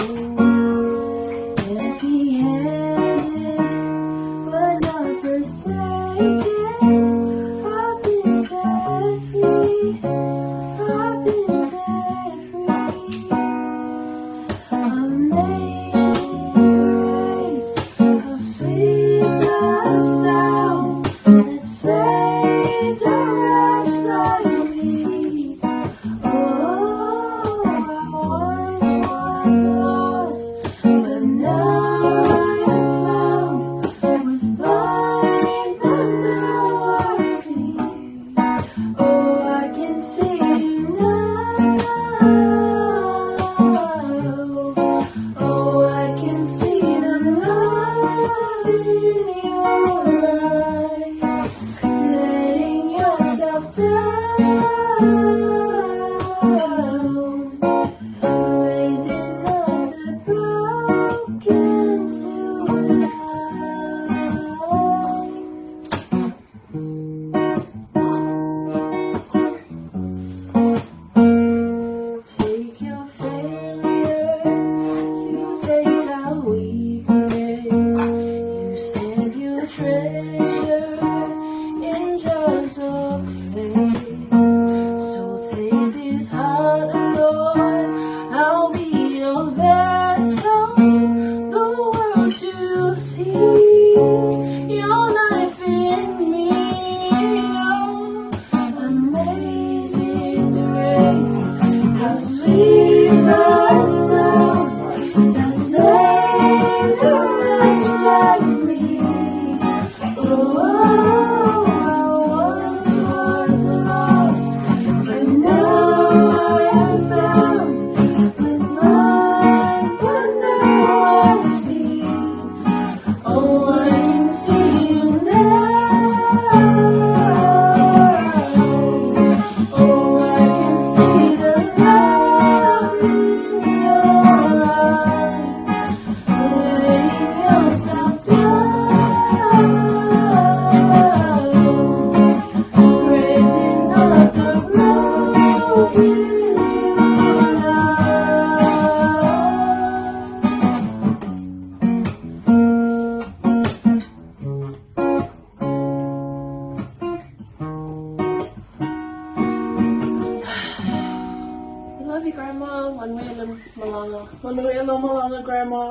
empty-handed, but not forsaken. I've been set free. I've been set free. Amazing grace, how sweet the sound that saved a wretch like me. Oh, I once was lost, but now I am found. Was blind, but now I see. Oh, I can see you now. Oh, I can see the love in your eyes, letting yourself down, raising up the broken to life. Take your failure, you take our weakness, you send your treasure in jars of clay. So take this heart, Lord, I'll be your vessel, the world to see your life in me. Oh, amazing grace, how sweet the sound that saved a wretch like me. Grandma. Manuia le malaga. Manuia lau malaga, Grandma.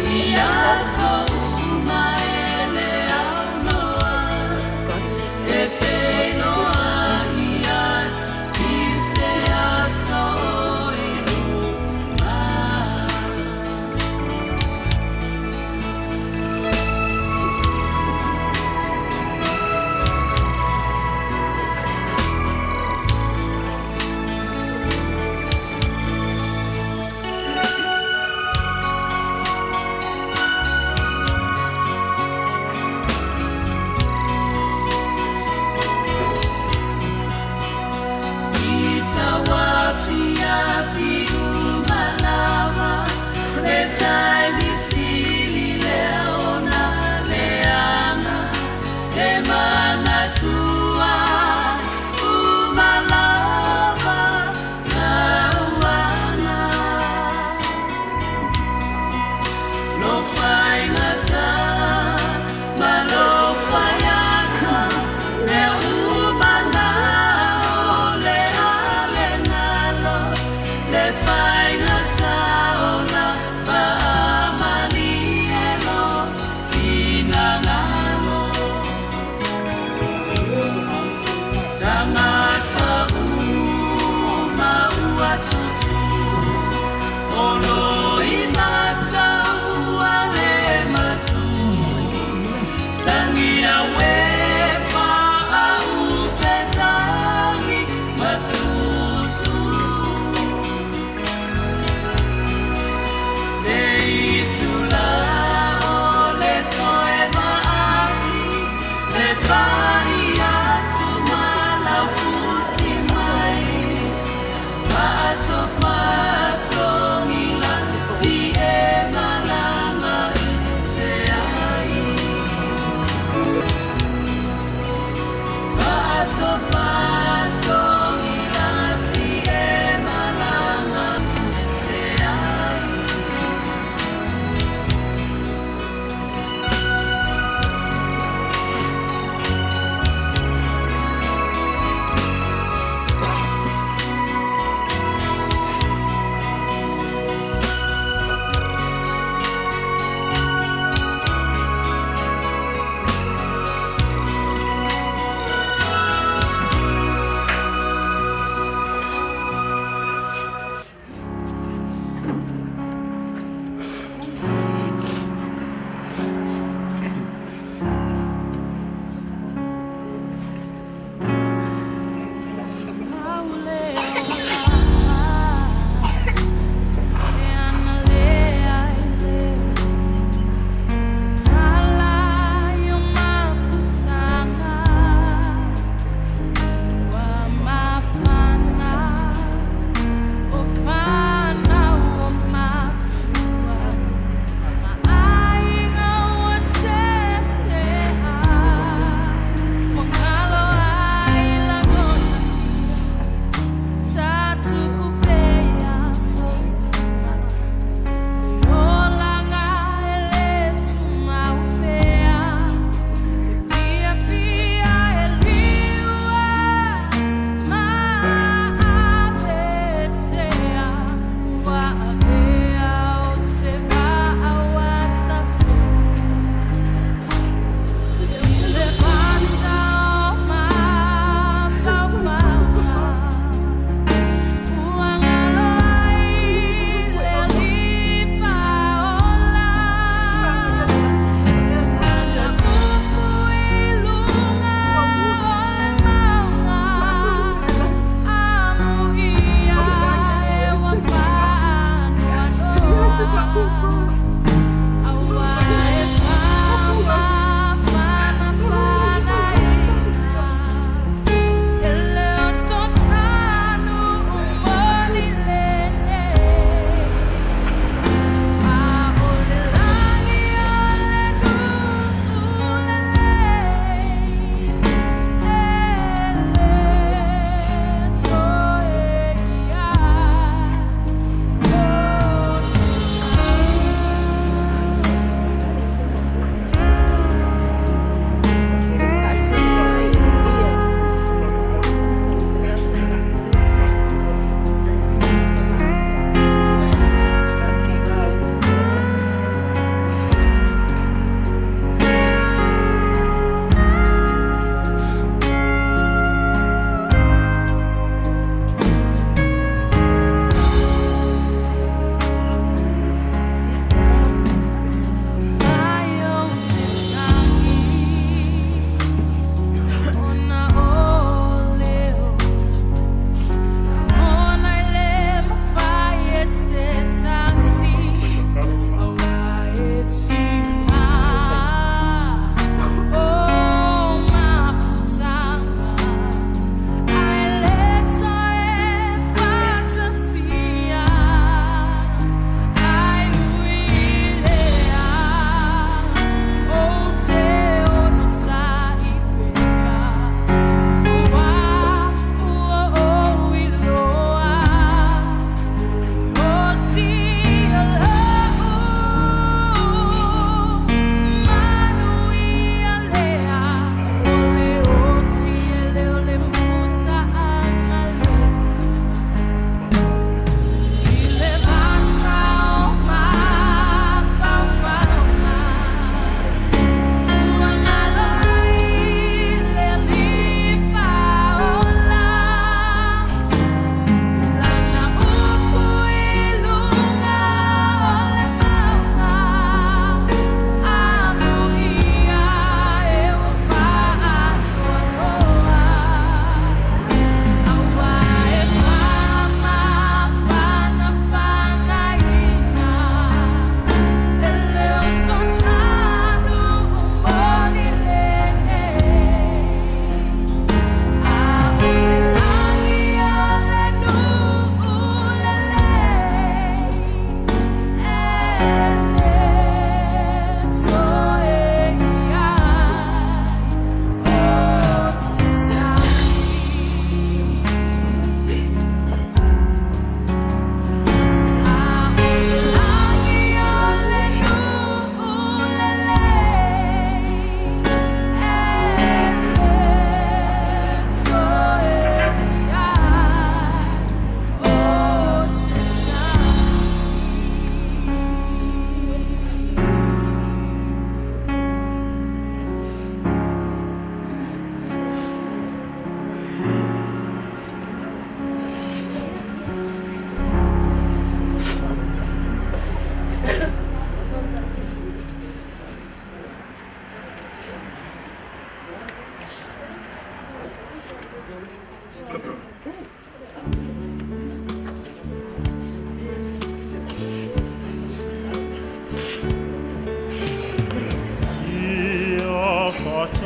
Ia so uma ele au noa.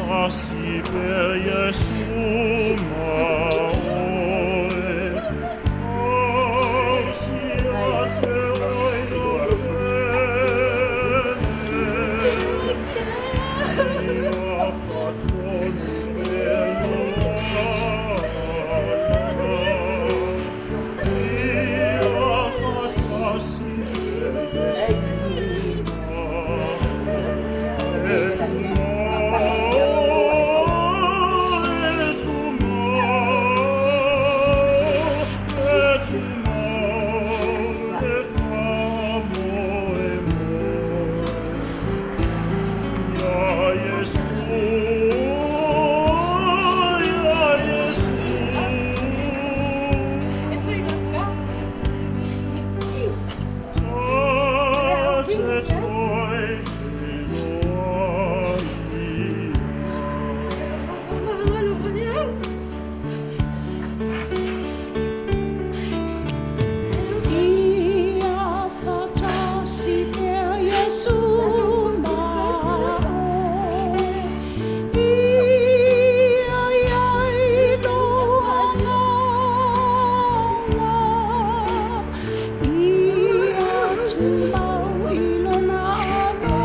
Fatasi per Iesu ma oe Tausi ia te oe lo pele Ia fatonu e Ia fatasi per Iesu Ia fatasi per Iesu ma oe Ia ia i lo agaga Ia tumau i lona alofa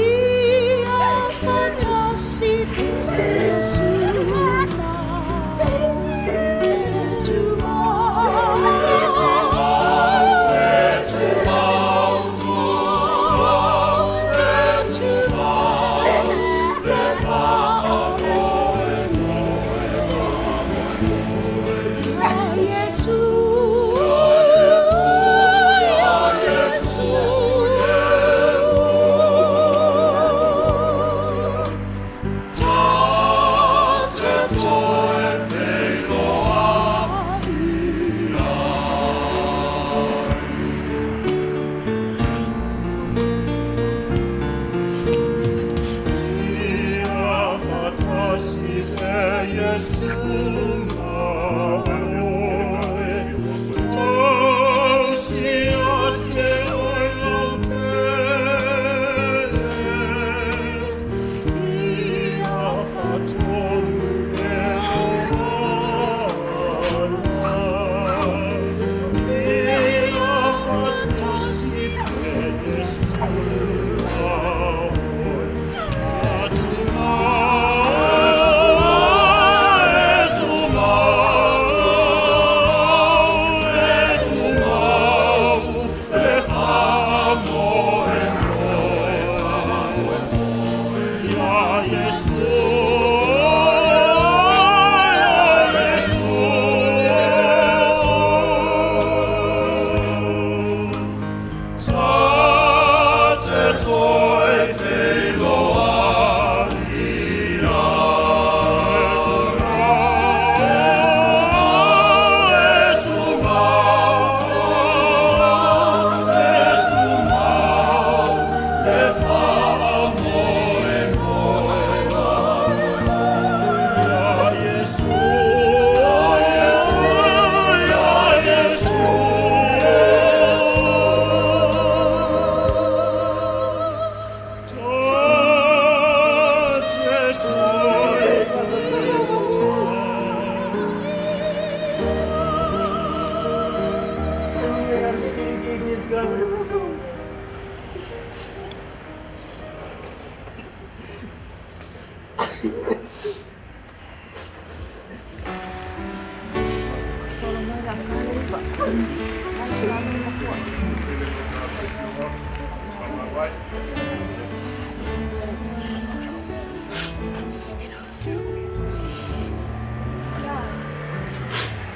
Ia fatasi per Iesu ma oe Tumau, tumau, tumau, tumau, le Ia Iesu, Ia Iesu, Ta te toe wheiloa Ia fatasi per Iesu ma oe Tausi ia te oe lo pele Ia fatonu e loa Ia fatasi per Iesu ma oe Toi wheiloa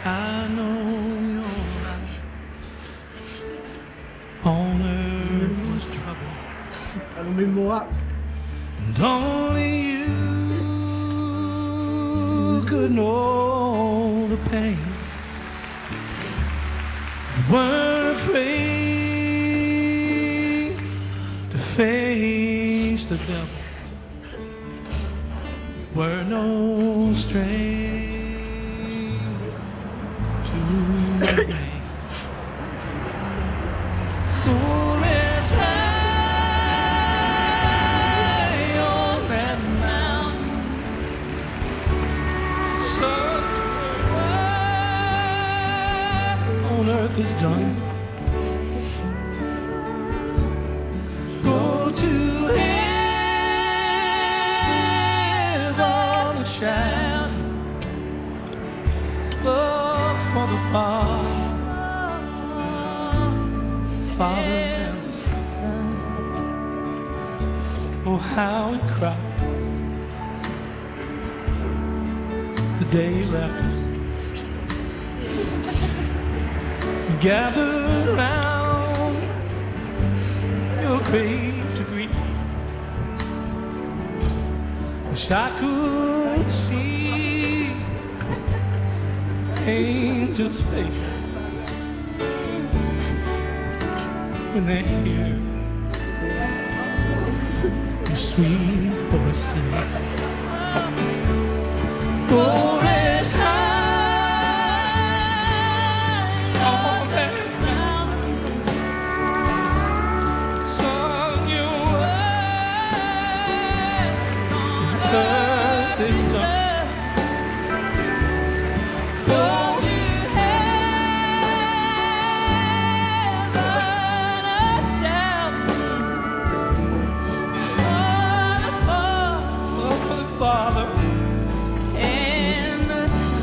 I know your life on earth was trouble. And only you could know the pain. You weren't afraid to face the devil. You were no stranger to the rain. done. Go to heaven and shout. Look for the Father, Father and the Son. Oh, how we cried the day you left us. Gathered round your grave to greet. Wish I could see angels' faces when they hear your sweet voice sing. Oh, rest high on that mountain. Son, your work on earth is done. Go to heaven, a shelter. Oh, for the Father and the Son.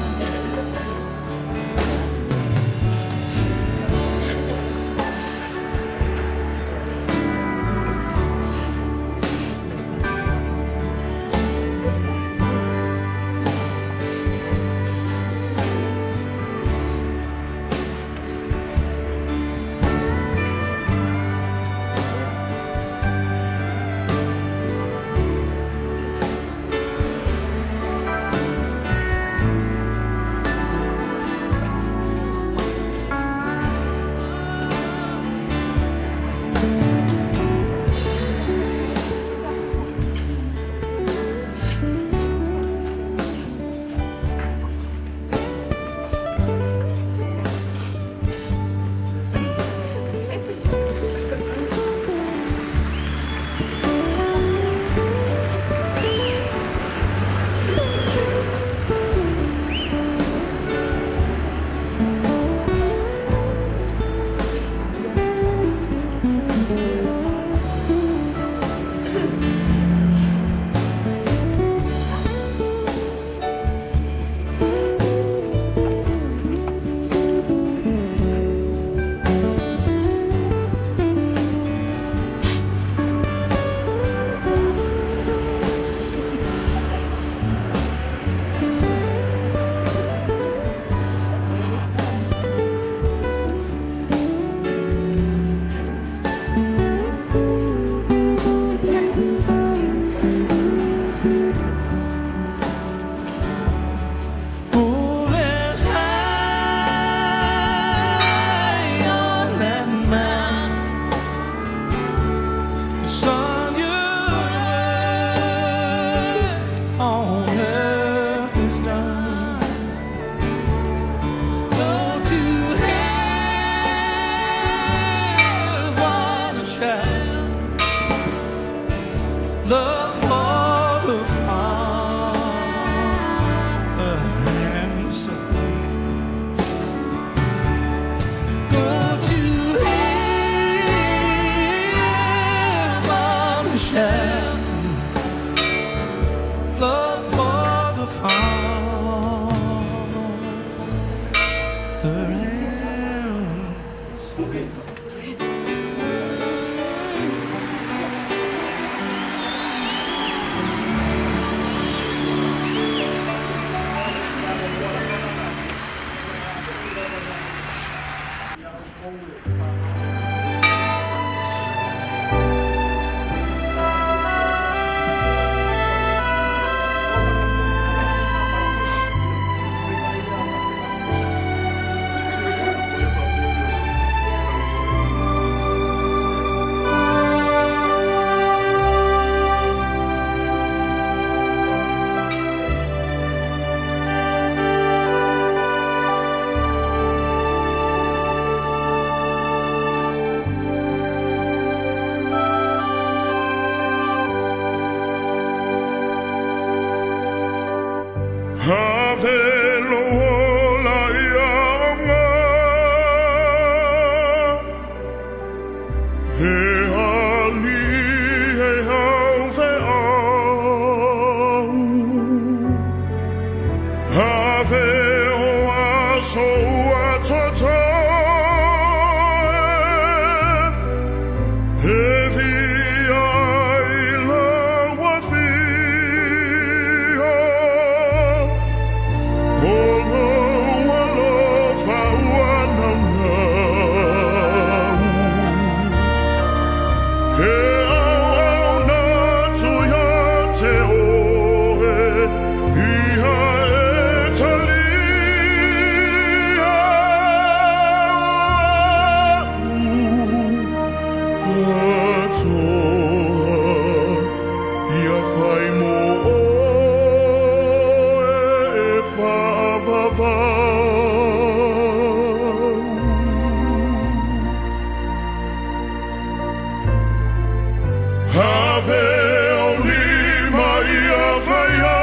Oh, rest high on that mountain. Son, your work on earth is done. Go to heaven and shout. Love for the Father and the Son. Go to heaven and shout. Love for the Father and the Son. atoa Ia fai mo oe e faavavau. Ave au lima ia fai.